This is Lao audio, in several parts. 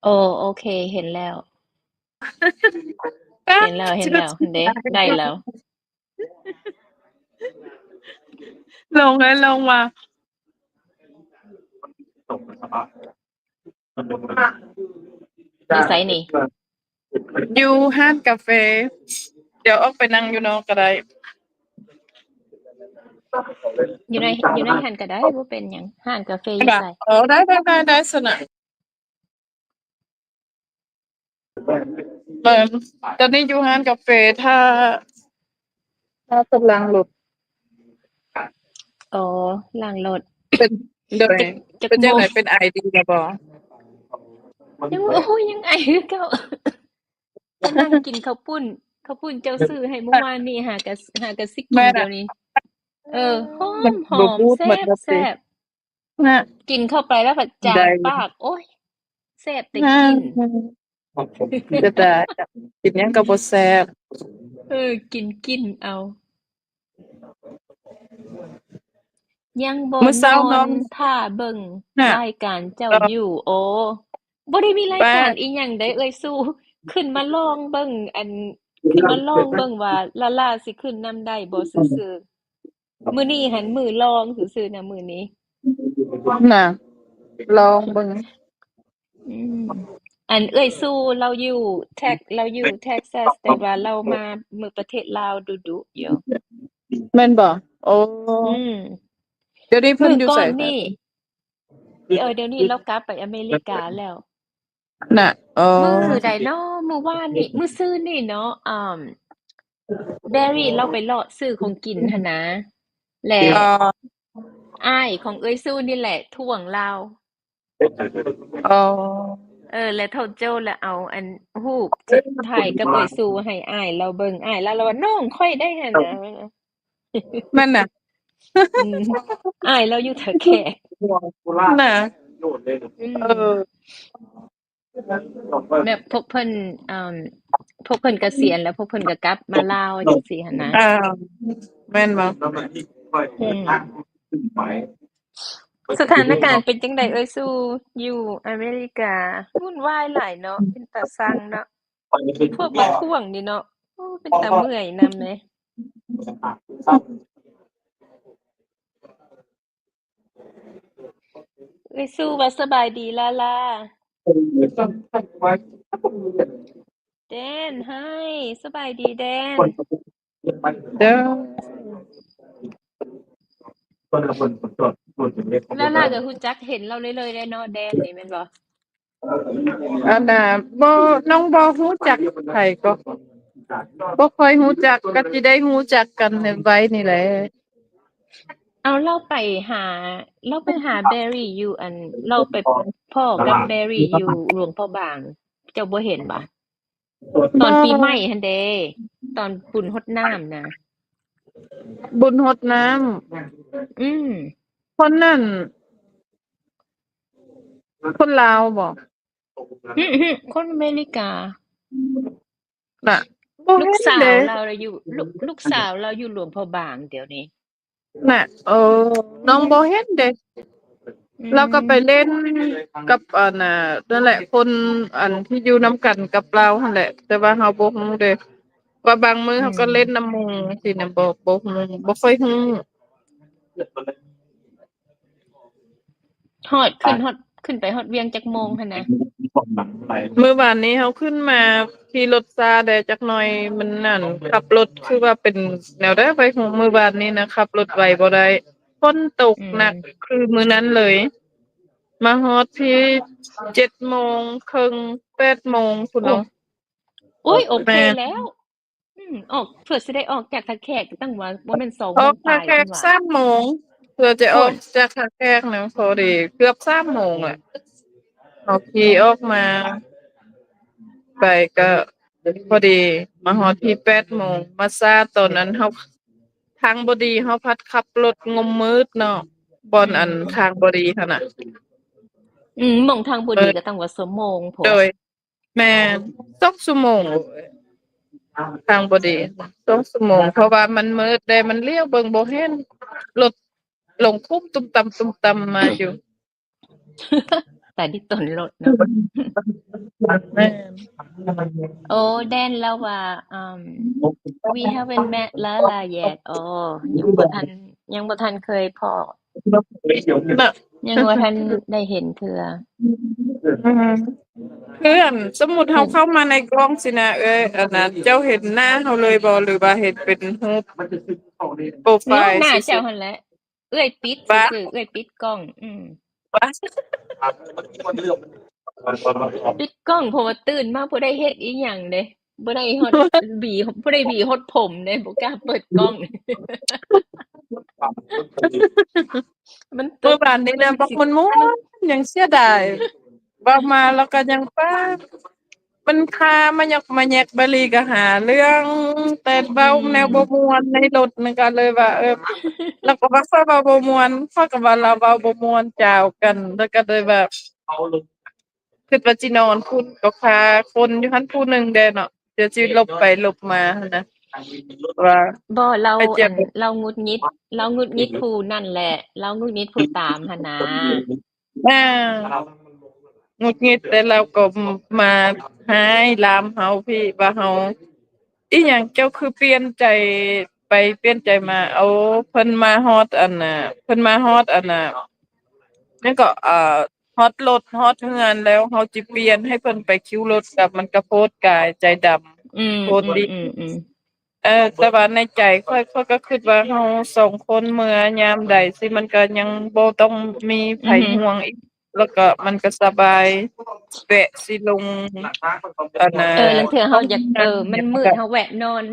ໂອ້ ໂອເຄ ເຫັນແລ້ວ ເຫັນແລ້ວ ເຫັນແລ້ວ ເດ້ ໄດ້ແລ້ວ. ລົງເລີຍ ລົງວ່າ ຢູ່ໃສນີ້? ຢູ່ຮ້ານກາເຟ. ດຽວອອກໄປນັ່ງຢູ່ນອກກໍໄດ້. ຢູ່ໃນ ຢູ່ໃນຫັ້ນກໍໄດ້ ບໍ່ເປັນຫຍັງ. ຮ້ານກາເຟຢູ່ໃສ? ໂອ້ ໄດ້ ໄດ້ ໄດ້ ໄດ້ຊັ້ນນະ. ເອີ ຕອນນີ້ຢູ່ຮ້ານກາເຟ ຖ້າ ຖ້າເພິ່ນລ້າງລົດ. ອໍ ລ້າງລົດ. ເປັນ ໂດຍ ເປັນຈັ່ງໃດ ເປັນໄອດີແລ້ວບໍ່? ຍັງ ໂອ້ຍ ຍັງໄອຄືເກົ່າ. ກຳລັງກິນເຂົ້າປຸ້ນ ເຂົ້າປຸ້ນເຈົ້າຊື້ໃຫ້ມື້ວານນີ້ ຫາກະ ຫາກະຊິກິນດຽວນີ້. ເອີ ຫອມໆ ແຊບໆ. ນະ ກິນເຂົ້າໄປແລ້ວພັດຈາງປາກ ໂອ້ຍ ແຊບແຕ່ກິນ. ເສຍດາຍ ກິນຫຍັງກໍບໍ່ແຊບ. ເອີ ກິນກິນເອົາ. ຍັງບໍ່ ມື້ເຊົ້ານອນ ນອນຖ້າເບິ່ງ ນະ ລາຍການເຈົ້າຢູ່. ໂອ້ ບໍ່ໄດ້ມີລາຍການອີ່ຫຍັງໃດເອື້ອຍສູ່. ຂຶ້ນມາລອງເບິ່ງ ອັນ ຂຶ້ນມາລອງເບິ່ງວ່າລາລາຊິຂຶ້ນນຳໄດ້ບໍ່ຊື່ໆ. ມື້ນີ້ຫັ້ນມື້ລອງຊື່ໆນະ ມື້ນີ້ນະ ລອງເບິ່ງ. ອືມ ອັນເອື້ອຍຊູລາວຢູ່ແທັກ ລາວຢູ່ເທັກຊັສ ແຕ່ວ່າລາວມາເມືອງປະເທດລາວດຸໆຢູ່. ແມ່ນບໍ່? ໂອ້ ອືມ ດຽວນີ້ເພິ່ນຢູ່ໃສ? ເອີ ດຽວນີ້ລາວກັບໄປອາເມລິກາແລ້ວ. ນະ ເອີ ມື້ໃດເນາະ ມື້ວານນີ້ ມື້ຊືນນີ້ເນາະ ອາ ແບຣີລາວໄປເລາະຊື້ຂອງກິນຫັ້ນນະ ແລ້ວ ເອີ ອ້າຍຂອງເອື້ອຍຊູນີ້ແຫຼະທ້ວງລາວ. ເອີ ເອີ ແລ້ວທ້າວໂຈ້ລະເອົາອັນຮູບທີ່ຖ່າຍກັບເອື້ອຍຊູໃຫ້ອ້າຍລາວເບິ່ງ ອ້າຍລາວລະວ່າ ນ້ອງຂ້ອຍໄດ້ຫັ້ນນະ. ແມ່ນນະ ອືມ ອ້າຍລາວຢູ່ທ່າແຂກນະ. ອືມ ເອີ ແບບພວກເພິ່ນ ເອີ ພວກເພິ່ນກະສຽນແລ້ວ ພວກເພິ່ນກະກັບມາລາວຈັ່ງຊີ້ຫັ້ນນະ. ເອີ ແມ່ນບໍ່? ອືມ ສະຖານະການເປັນຈັ່ງໃດເອື້ອຍຊູ ຢູ່ອາເມລິກາ? ວຸ້ນວາຍຫຼາຍເນາະ ເປັນຕາຊັງເນາະ ພວກມາທ້ວງນີ້ເນາະ. ໂອ້ ເປັນຕາເມື່ອຍນຳເດ. ເອື້ອຍຊູວ່າສະບາຍດີລາລາ. ແດນ Hi ສະບາຍດີແດນ. ເດີ ລາລາກໍຮູ້ຈັກເຫັນລາວເລື້ອຍໆເດເນາະ ແດນນີ້ແມ່ນບໍ່? ອັນນ່າ ບໍ່ ນ້ອງບໍ່ຮູ້ຈັກໃຜກໍ ບໍ່ຄ່ອຍຮູ້ຈັກ ກໍຊິໄດ້ຮູ້ຈັກກັນໄວນີ້ແຫຼະ. ເອົາ ລາວໄປຫາ ລາວໄປຫາແບຣີຢູ່ ອັນ ລາວໄປພໍ້ກັບແບຣີຢູ່ຫຼວງພະບາງ ເຈົ້າບໍ່ເຫັນຫວາ? ຕອນປີໃໝ່ຫັ້ນເດ ຕອນບຸນຫົດນ້ຳນະ. ບຸນຫົດນ້ຳ? ອືມ ຄົນນັ້ນ ຄົນລາວບໍ່? ອື ຄົນອາເມລິການະ. ບໍ່ເຫັນເດ ລູກສາວລາວຢູ່ ລູກ ລູກສາວລາວຢູ່ຫຼວງພະບາງດຽວນີ້. ນະ ເອີ ນ້ອງບໍ່ເຫັນເດ. ອືມ ລາວກໍໄປຫຼິ້ນກັບ ອັນນ່າ ນັ້ນແຫຼະ ຄົນ ອັນທີ່ຢູ່ນຳກັນກັບລາວຫັ້ນແຫຼະ ແຕ່ວ່າເຮົາບໍ່ຮູ້ເດ ວ່າບາງມື້ເຮົາກໍ ອືມ ຫຼິ້ນນຳໝູ່ຊີ້ນະ ບໍ່ ບໍ່ຮູ້ ບໍ່ຄ່ອຍຮູ້. ຮອດ ຂຶ້ນຮອດ ຂຶ້ນໄປຮອດວຽງຈັກໂມງຫັ້ນນະ? ມື້ວານນີ້ເຮົາຂຶ້ນມາຂີ່ລົດຊ້າແດ່ຈັກໜ່ອຍ ມັນ ອັນ ຂັບລົດຄືວ່າເປັນແນວໃດໄວຮູ້ ມື້ວານນີ້ນະ ຂັບລົດໄວບໍ່ໄດ້ ຝົນຕົກ ອືມ ໜັກຄືມື້ນັ້ນເລີຍ. ມາຮອດພີ້ເຈັດໂມງເຄິ່ງ ແປດໂມງພຸ້ນເນາະ. ໂອ້ຍ ໂອເຄແລ້ວ. ອືມ ອອກ ເພື່ອຊິໄດ້ອອກຈາກທ່າແຂກ ຕັ້ງວ່າບໍ່ແມ່ນສອງໂມງປາຍ ອອກທ່າແຂກສາມໂມງ ເພື່ອຈະອອກ ໂອ້ຍ ຈາກທ່າແຂກນະ ພໍດີເກືອບສາມໂມງແຫຼະ. ເຮົາຂີ່ອອກມາໄປກໍພໍດີມາຮອດທີ່ແປດໂມງ ມາຊ້າຕອນນັ້ນເຮົາ ທາງບໍ່ດີ ເຮົາພັດຂັບລົດງົມມືດເນາະ ບ່ອນ ອືມ ອັນທາງບໍ່ດີຫັ້ນນະ. ອືມ ໝ່ອງທາງບໍ່ດີ ເອີ ກໍຕັ້ງວ່າຊົ່ວໂມງພຸ້ນ. ໂດຍ ແມ່ນ ສອງຊົ່ວໂມງ ທາງບໍ່ດີ ສອງຊົ່ວໂມງ ເພາະວ່າມັນມືດເດ້ ມັນລ້ຽວເບິ່ງບໍ່ເຫັນ ລົດລົງຂຸມຕຸ້ມຕຳ ຕຸ້ມຕຳມາຢູ່. ຕາດິດຕົນໂລດເນາະ. ແມ່ນ. ໂອ້ ແດນລາວວ່າ ອາ We haven't met Lala yet. ອໍ ຍັງບໍ່ທັນ ຍັງບໍ່ທັນເຄີຍພໍ້ ເນາະ ຍັງບໍ່ທັນໄດ້ເຫັນເທື່ອ. ອືມ ຄືອັນ ສົມມຸດເຮົາເຂົ້າມາໃນກ້ອງຊີ້ນະ ເອີ ອັນນັ້ນ ເຈົ້າເຫັນໜ້າເຮົາເລີຍບໍ່ ຫຼືວ່າເຫັນເປັນຮູບໂປຣໄຟລ໌? ໜ້າເຈົ້າຫັ້ນແຫຼະ. ເອື້ອຍປິດຊື່ໆ ເອື້ອຍປິດກ້ອງ. ອືມ ປິດກ້ອງ ເພາະວ່າຕື່ນມາບໍ່ໄດ້ເຮັດອີ່ຫຍັງເດ້ ບໍ່ໄດ້ຮອດ ຫວີ ບໍ່ໄດ້ຫວີຫົດຜົມເດ້ ບໍ່ກ້າເປີດກ້ອງ. ມັນຕົກ ມື້ວານນີ້ນະ ບັກມ່ວນໆ ຍັງເສຍດາຍ ເວົ້າມາແລ້ວກໍຍັງ ປ້າ ມັນຄາມາຍອກມາແຍກ ບາລີກໍຫາເລື່ອງ ແຕ່ເວົ້າແນວບໍ່ມ່ວນໃນລົດ ມັນກໍເລີຍວ່າ ເອີ ລາວກໍວ່າຂ້ອຍເວົ້າບໍ່ມ່ວນ ຂ້ອຍກໍວ່າລາວເວົ້າບໍ່ມ່ວນ ຈາວກັນ ແລ້ວກໍເລີຍວ່າ ຄິດວ່າຊິນອນພຸ້ນ ກໍຄາຄົນຢູ່ຫັ້ນຜູ້ໜຶ່ງແດ່ເນາະ ດຽວຊິຫຼົບໄປຫຼົບມາຫັ້ນນະ ວ່າ ບໍ່ ລາວ ອັນ ລາວຫງຸດຫງິດ ລາວຫງຸດຫງິດຜູ້ນັ້ນແຫຼະ ລາວຫງຸດຫງິດຜູ້ຕາມຫັ້ນນາ. ອ່າ ຫງຸດຫງິດ ແຕ່ລາວກໍມາຮ້າຍລາມເຮົາພີ້ ວ່າເຮົາ ອີ່ຫຍັງ ເຈົ້າຄືປ່ຽນໃຈໄປປ່ຽນໃຈມາ. ໂອ້ ເພິ່ນມາຮອດອັນນ່າ ເພິ່ນມາຮອດອັນນ່າ ຍັງເກາະ ເອີ ຮອດລົດຮອດເຮືອນແລ້ວ ເຮົາຊິປ່ຽນໃຫ້ເພິ່ນໄປຄິວລົດ ກໍມັນກໍໂພດກາຍ ໃຈດຳ ອືມ ຄົນດີ ອືມໆ ເອີ ແຕ່ວ່າໃນໃຈຂ້ອຍ ຂ້ອຍກໍຄິດວ່າເຮົາສອງຄົນເມືອຍາມໃດຊິ ມັນກໍຍັງບໍ່ຕ້ອງມີໃຜ ອືຮຶ ຫ່ວງອີກ ແລ້ວກໍມັນກໍສະບາຍ ແວະຊິລົງ ອັນນ່າ ເອີ ລາງເທື່ອເຮົາຢາກ ເອີ ມັນມືດ ເຮົາແວະນອນ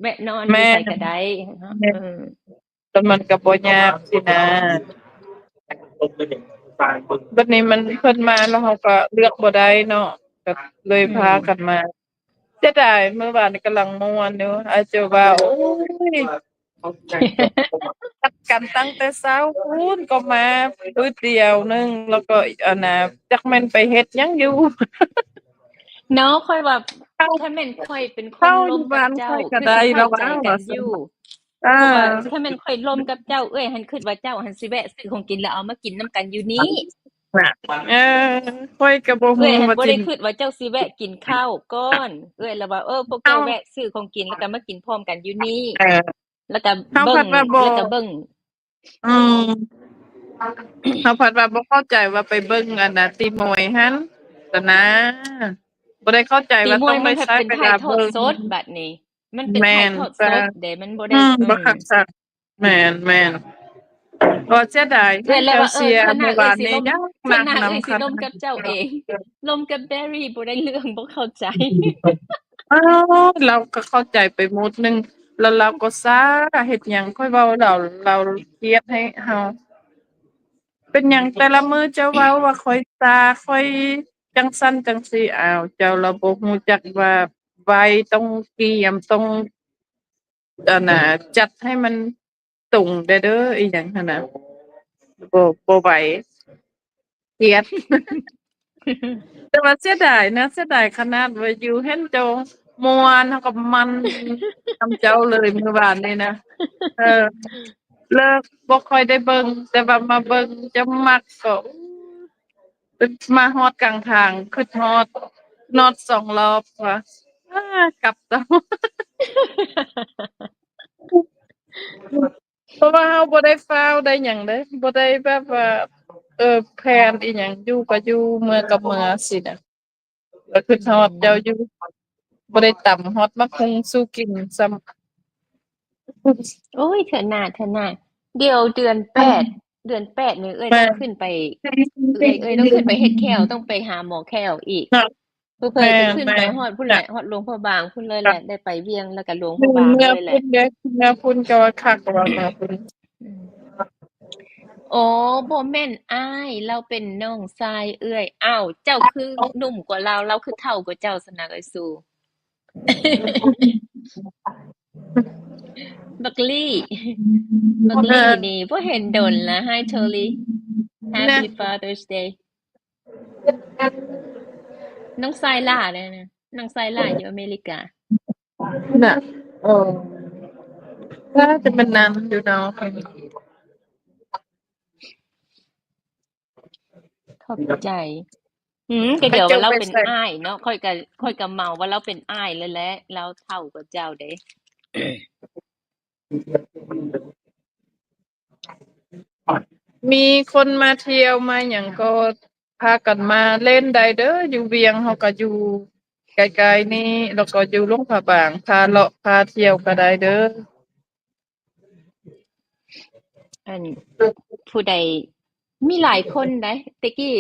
ແວະນອນຢູ່ໃສກໍໄດ້ເນາະ. ແມ່ນ ເອີ ແຕ່ມັນກໍບໍ່ຍາກຊີ້ນະ ບັດນີ້ມັນ ເພິ່ນມາແລ້ວເຮົາກໍເລືອກບໍ່ໄດ້ເນາະ ກໍເລີຍ ອືມ ພາກັນມາ. ເສຍດາຍ ມື້ວານນີ້ກຳລັງມ່ວນຢູ່ ອາເຈົ້າວ່າ ໂອ້ຍ ນັດກັນຕັ້ງແຕ່ເຊົ້າພຸ້ນ ກໍມາບຶດດຽວໜຶ່ງ ແລ້ວກໍ ອັນນ່າ ຈັກແມ່ນໄປເຮັດຫຍັງຢູ່ເນາະ. ຂ້ອຍວ່າ ເອົ້າ ຖ້າແມ່ນຂ້ອຍເປັນຄົນລົມກັບເຈົ້າ ຄືຊິເຂົ້າໃຈກັນຢູ່ ເພາະວ່າຖ້າແມ່ນຂ້ອຍລົມກັບເຈົ້າ ເອື້ອຍຫັ້ນຄິດວ່າເຈົ້າຫັ້ນຊິແວະຊື້ຂອງກິນ ແລ້ວເອົາມາກິນນຳກັນຢູ່ນີ້. ເອີ ຂ້ອຍກໍບໍ່ຮູ້ ເອື້ອຍຫັ້ນບໍ່ໄດ້ຄິດວ່າເຈົ້າຊິແວະກິນເຂົ້າກ່ອນ ເອື້ອຍລະວ່າ ເອີ ພວກເຈົ້າແວະຊື້ຂອງກິນ ແລ້ວກໍມາກິນພ້ອມກັນຢູ່ນີ້ ເອີ ແລ້ວກໍເບິ່ງ ແລ້ວກໍເບິ່ງ ອືມ ເຮົາພັດວ່າບໍ່ເຂົ້າໃຈວ່າໄປເບິ່ງອັນນ່າ ຕີມວຍຫັ້ນ ຕະນາ ບໍ່ໄດ້ເຂົ້າໃຈວ່າຕ້ອງໄດ້ໃຊ້ເວລາເບິ່ງ ມັນເປັນຖ່າຍທອດສົດ ບັດນີ້ມັນເປັນຖ່າຍທອດສົດເດ້ ມັນບໍ່ໄດ້ ອືມ ບໍ່ຄັກສັກ ແມ່ນໆ ກໍເສຍດາຍ ເອື້ອຍລະວ່າ ເອີ ເທື່ອໜ້າເອື້ອຍຊິລົມ ເທື່ອໜ້າເອື້ອຍຊິລົມກັບເຈົ້າເອງ ລົມກັບແບຣີບໍ່ໄດ້ເລື່ອງ ບໍ່ເຂົ້າໃຈ. ອ້າວ ລາວກໍເຂົ້າໃຈໄປໝົດໜຶ່ງ ແລ້ວລາວກໍຊ້າ ເຮັດຫຍັງ ຂ້ອຍເວົ້າລາວ ລາວຄຽດໃຫ້ເຮົາ ເປັນຫຍັງແຕ່ລະມື້ເຈົ້າເວົ້າວ່າຂ້ອຍຊ້າ ຂ້ອຍຈັ່ງຊັ້ນຈັ່ງຊີ້ ອ້າວ ເຈົ້າລະບໍ່ຮູ້ຈັກວ່າໄວ ຕ້ອງກຽມ ຕ້ອງ ອັນນ່າ ຈັດໃຫ້ມັນຕົງແດ່ເດີ ອີ່ຫຍັງຫັ້ນນະ ບໍ່ ບໍ່ໄຫວ ຄຽດ ແຕ່ວ່າເສຍດາຍນະ ເສຍດາຍຂະໜາດວ່າຢູ່ເຫັນເຈົ້າມ່ວນ ເຮົາກໍມັນນຳເຈົ້າເລີຍມື້ວານນີ້ນະ ເອີ ເລີກບໍ່ຄ່ອຍໄດ້ເບິ່ງ ແຕ່ວ່າມາເບິ່ງເຈົ້າມັກກໍ ມາຮອດກາງທາງ ຄຶດຮອດ ນອດສອງລອບວ່າ ອາ ກັບເຈົ້າ ເພາະວ່າເຮົາບໍ່ໄດ້ຟ້າວໄດ້ຫຍັງເດ້ ບໍ່ໄດ້ແບບວ່າ ເອີ ແພນອີ່ຫຍັງ ຢູ່ກໍຢູ່ ເມືອກໍເມືອຊີ້ນະ ກໍຄຶດຮອດເຈົ້າຢູ່ ບໍ່ໄດ້ຕຳຮອດໝາກຫຸ່ງສູ່ກິນຊ້ຳ. ໂອ້ຍ ເທື່ອໜ້າ ເທື່ອໜ້າ ດຽວເດືອນແປດ ເດືອນແປດນີ້ເອື້ອຍຕ້ອງຂຶ້ນໄປ ເອື້ອຍ ເອື້ອຍຕ້ອງຂຶ້ນໄປເຮັດແຂ້ວ ຕ້ອງໄປຫາໝໍແຂ້ວອີກ ເນາະ ເຜີໆຊິຂຶ້ນໄປຮອດພຸ້ນແຫຼະ ຮອດຫຼວງພະບາງພຸ້ນເລີຍແຫຼະ ໄດ້ໄປວຽງ ແລ້ວກໍຫຼວງພະບາງເລີຍແຫຼະ ເມືອພຸ້ນເດ້ ເມືອພຸ້ນກໍວ່າຄັກ ກໍວ່າເມືອພຸ້ນ. ໂອ້ ບໍ່ແມ່ນອ້າຍ ລາວເປັນນ້ອງຊາຍເອື້ອຍ. ອ້າວ ເຈົ້າຄືໜຸ່ມກວ່າລາວ ລາວຄືເຖົ້າກວ່າເຈົ້າຊັ້ນນະ ເອື້ອຍຊູ. ບັກລີ້ ບັກລີ້ນີ້ບໍ່ເຫັນດົນລະ. Hi Tolly, Happy Father's Day. ນ້ອງຊາຍຫຼ້າເດ້ນະ ນ້ອງຊາຍຫຼ້າຢູ່ອາເມລິການະ. ເອີ ວ່າຈະເປັນນາງຢູ່ເນາະ. ຂອບໃຈ. ອືມ ກໍດຽວວ່າລາວເປັນອ້າຍເນາະ, ຂ້ອຍກໍ ຂ້ອຍກໍເໝົາວ່າລາວເປັນອ້າຍແລ້ວແຫຼະ, ລາວເຖົ້າກວ່າເຈົ້າເດ້. ມີຄົນມາທ່ຽວມາຫຍັງກໍພາກັນມາເລ່ນໄດ້ເດີ້, ຢູ່ວຽງເຮົາກໍຢູ່ໃກ້ໆນີ້ ແລ້ວກໍຢູ່ຫຼວງພະບາງ, ພາເລາະພາທ່ຽວກໍໄດ້ເດີ້. ອັນ ຜູ້ໃດ ມີຫຼາຍຄົນໃດ໋. ແຕ່ກີ້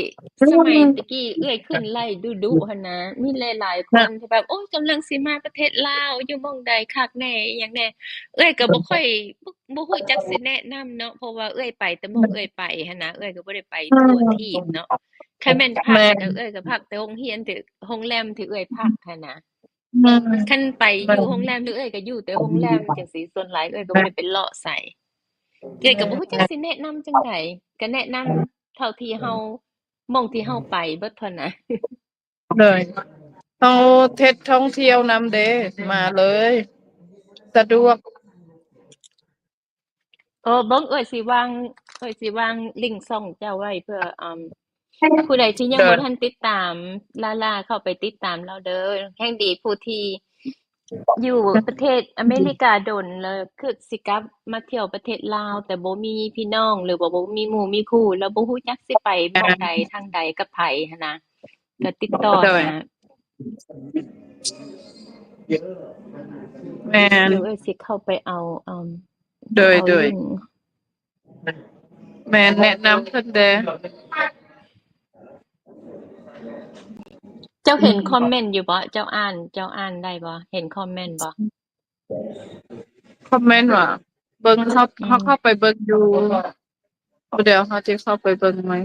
ສະໄໝແຕ່ກີ້ເອື້ອຍຂຶ້ນໄລດຸໆຫັ້ນນະ, ມີຫຼາຍໆຄົນທີ່ແບບ ໂອ້ຍ ກຳລັງຊິມາປະເທດລາວ, ຢູ່ໝ່ອງໃດຄັກແດ່ ອີ່ຫຍັງແດ່. ເອື້ອຍກໍບໍ່ຄ່ອຍ ບໍ່ ບໍ່ຮູ້ຈັກຊິແນະນຳເນາະ, ເພາະວ່າເອື້ອຍໄປແຕ່ໝ່ອງເອື້ອຍໄປຫັ້ນນະ, ເອື້ອຍກໍບໍ່ໄດ້ໄປທົ່ວທີບເນາະ. ຄັນແມ່ນພັກກໍເອື້ອຍກໍພັກແຕ່ໂຮງຮຽນ ໂຮງແຮມທີ່ເອື້ອຍພັກຫັ້ນນະ. ຄັນໄປຢູ່ໂຮງແຮມ ຫຼືເອື້ອຍກໍຢູ່ແຕ່ໂຮງແຮມຈັ່ງຊີ້, ສ່ວນຫຼາຍເອື້ອຍກໍບໍ່ໄດ້ໄປເລາະໃສ. ເອື້ອຍກໍບໍ່ຮູ້ຈັກຊິແນະນຳຈັ່ງໃດ, ກໍແນະນຳເທົ່າທີ່ເຮົາ ໝ່ອງທີ່ເຮົາໄປເບິດເທົ່ານັ້ນ. ໂດຍ ເຮົາເຮັດທ່ອງທ່ຽວນຳເດ້, ມາເລີຍ ສະດວກ. ເອີ ເບິ່ງ ເອື້ອຍຊິວາງ ເອື້ອຍຊິວາງລິ້ງຊ່ອງເຈົ້າໄວ້ເພື່ອ ອາ ຜູ້ໃດທີ່ຍັງບໍ່ທັນຕິດຕາມລາລາ ເຂົ້າໄປຕິດຕາມລາວເດີ້. ແຮ່ງດີຜູ້ທີ່ຢູ່ປະເທດອາເມລິກາດົນ ແລ້ວຄິດຊິກັບມາທ່ຽວປະເທດລາວ ແຕ່ບໍ່ມີພີ່ນ້ອງ ຫຼືວ່າບໍ່ມີໝູ່ມີຄູ່ ແລ້ວບໍ່ຮູ້ຈັກຊິໄປໝ່ອງໃດທາງໃດກັບໃຜຫັ້ນນະ. ກໍຕິດຕໍ່ ໂດຍ ຫາ ແມ່ນ ດຽວເອື້ອຍຊິເຂົ້າໄປເອົາ ເອີ່ມ ໂດຍ ເອົາ ໂດຍ ລິ້ງ ແມ່ນ ແນະນຳເພິ່ນແດ່. ເຈົ້າເຫັນຄອມເມັນຢູ່ບໍ່? ເຈົ້າອ່ານ ເຈົ້າອ່ານໄດ້ບໍ່? ເຫັນຄອມເມັນບໍ່? ຄອມເມັນຫວາ? ເບິ່ງ ເຮົາ ອືມ ເຮົາເຂົ້າໄປເບິ່ງຢູ່. ດຽວເຮົາຊິເຂົ້າໄປເບິ່ງໃໝ່.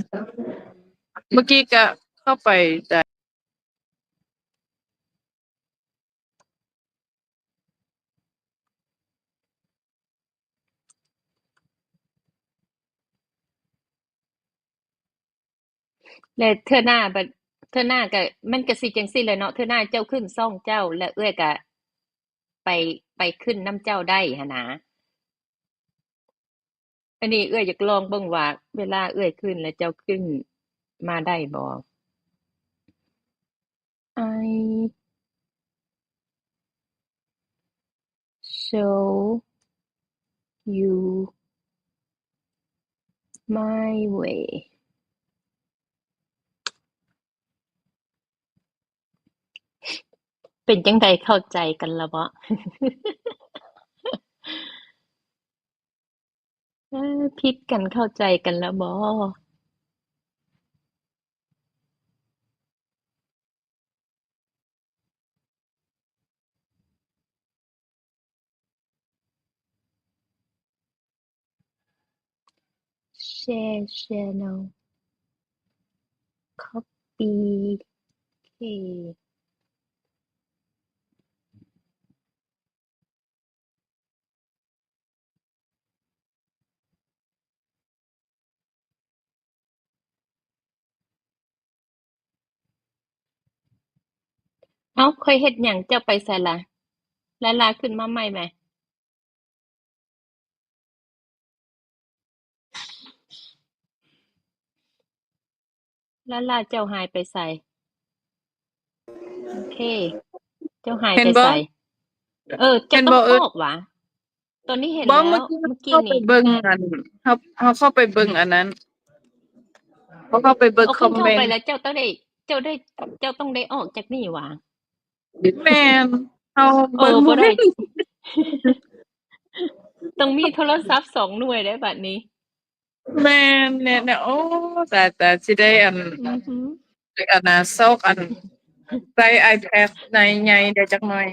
ເມື່ອກີ້ກະເຂົ້າໄປໄດ້. ແລະເທື່ອໜ້າບັດ ເທື່ອໜ້າກະ ມັນກະຊິຈັ່ງຊີ້ແຫຼະເນາະ, ເທື່ອໜ້າເຈົ້າຂຶ້ນຊ່ອງເຈົ້າ ແລະເອື້ອຍກະໄປ ໄປຂຶ້ນນຳເຈົ້າໄດ້ຫັ້ນນາ. ອັນນີ້ເອື້ອຍຢາກລອງເບິ່ງວ່າ ເວລາເອື້ອຍຂຶ້ນແລ້ວເຈົ້າຂຶ້ນມາໄດ້ບໍ່? I show you my way. ເປັນຈັ່ງໃດ ເຂົ້າໃຈກັນລະບໍ່? ເອີ ຜິດກັນ ເຂົ້າໃຈກັນລະບໍ່? Share channel. Copy. ໂອເຄ. ເອົ້າ ຂ້ອຍເຮັດຫຍັງ ເຈົ້າໄປໃສລະ? ລາລາ ຂຶ້ນມາໃໝ່ແມ. ລາລາ ເຈົ້າຫາຍໄປໃສ? ໂອເຄ ເຈົ້າຫາຍໄປໃສ? ເອີ ເຈົ້າຕ້ອງອອກຫວາ? ຕອນນີ້ເຫັນແລ້ວ ເມື່ອກີ້ນີ້ ເຮົາເຂົ້າໄປເບິ່ງອັນ ເຮົາ ເຮົາເຂົ້າໄປເບິ່ງອັນນັ້ນ ເຮົາເຂົ້າໄປເບິ່ງຄອມເມັນ ເຂົ້າໄປແລ້ວ ເຈົ້າຕ້ອງໄດ້ ເຈົ້າໄດ້ ເຈົ້າຕ້ອງໄດ້ອອກຈາກນີ້ຫວາ? ແມ່ນ ເຮົາເບິ່ງບໍ່ໄດ້ ຕ້ອງມີໂທລະສັບສອງໜ່ວຍເດ້ບັດນີ້. ແມ່ນແຫຼະ ໂອ້ ຕາຍ ຕາຍ ຊິໄດ້ອັນ ອັນນາ ຊອກອັນ ໃຊ້ໄອແພດໃຫຍ່ໆ ໄດ້ຈັກໜ່ອຍ.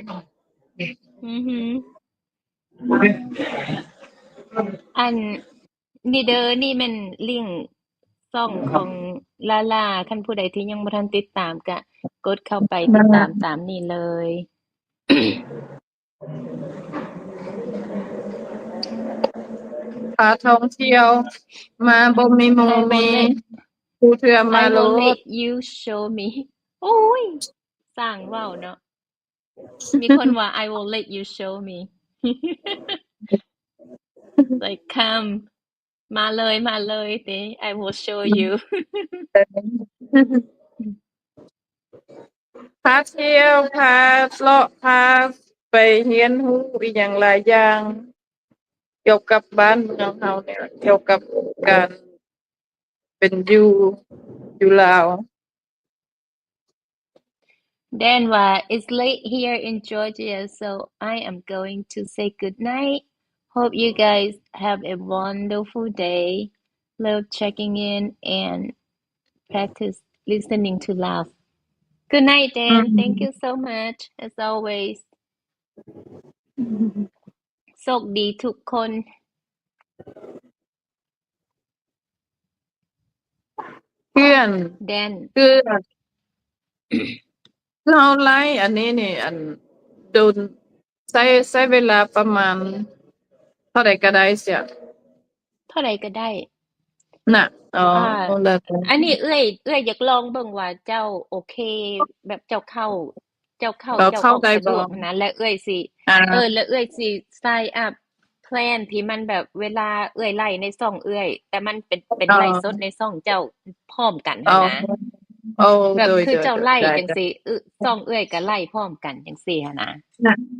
ອັນນີ້ເດີ ນີ້ແມ່ນລິ້ງຊ່ອງຂອງລາລາ, ຄັນຜູ້ໃດທີ່ຍັງບໍ່ທັນຕິດຕາມ ກະກົດເຂົ້າໄປຕິດຕາມຕາມນີ້ເລີຍ. ພາທ່ອງທ່ຽວ ມາບໍ່ມີໝູ່ມີຄູ່ເທື່ອ ມາໂລດ. I will let you show me. ໂອ້ຍ ຊ່າງເວົ້າເນາະ. ມີຄົນວ່າ I will let you show me. Like, come. ມາເລີຍ ມາເລີຍເດ I will show you. ພາທ່ຽວ ພາເລາະ ພາໄປຮຽນຮູ້ອີ່ຫຍັງຫຼາຍຢ່າງ ກ່ຽວກັບບ້ານເມືອງເຮົານີ້ແຫຼະ ກ່ຽວກັບການເປັນຢູ່ ຢູ່ລາວ. Dan ວ່າ It's late here in Georgia, so I am going to say good night. Hope you guys have a wonderful day. Love checking in and practice listening to laugh. Good night, Dan. Thank you so much, as always. ໂຊກດີທຸກຄົນ. ເພື່ອນ Dan ຄື ຄືເຮົາໄລອັນນີ້ນີ້ ອັນ ດົນ ໃຊ້ ໃຊ້ເວລາປະມານເທົ່າໃດກະໄດ້ເສຍ? ເທົ່າໃດກະໄດ້ ນະ. ອໍ ອັນນີ້ເອື້ອຍ ເອື້ອຍຢາກລອງເບິ່ງວ່າເຈົ້າໂອເຄ ແບບເຈົ້າເຂົ້າ ເຈົ້າເຂົ້າ ເຈົ້າອອກສະດວກຫັ້ນນະ ແລະເອື້ອຍຊິ ເອີ ແລະເອື້ອຍຊິ sign up plan ທີ່ມັນແບບເວລາເອື້ອຍໄລໃນຊ່ອງເອື້ອຍ ແຕ່ມັນເປັນ ເປັນໄລສົດໃນຊ່ອງເຈົ້າພ້ອມກັນຫັ້ນນະ. ແບບຄືເຈົ້າໄລຈັ່ງຊີ້ ຊ່ອງເອື້ອຍກະໄລພ້ອມກັນຈັ່ງຊີ້ຫັ້ນນະ.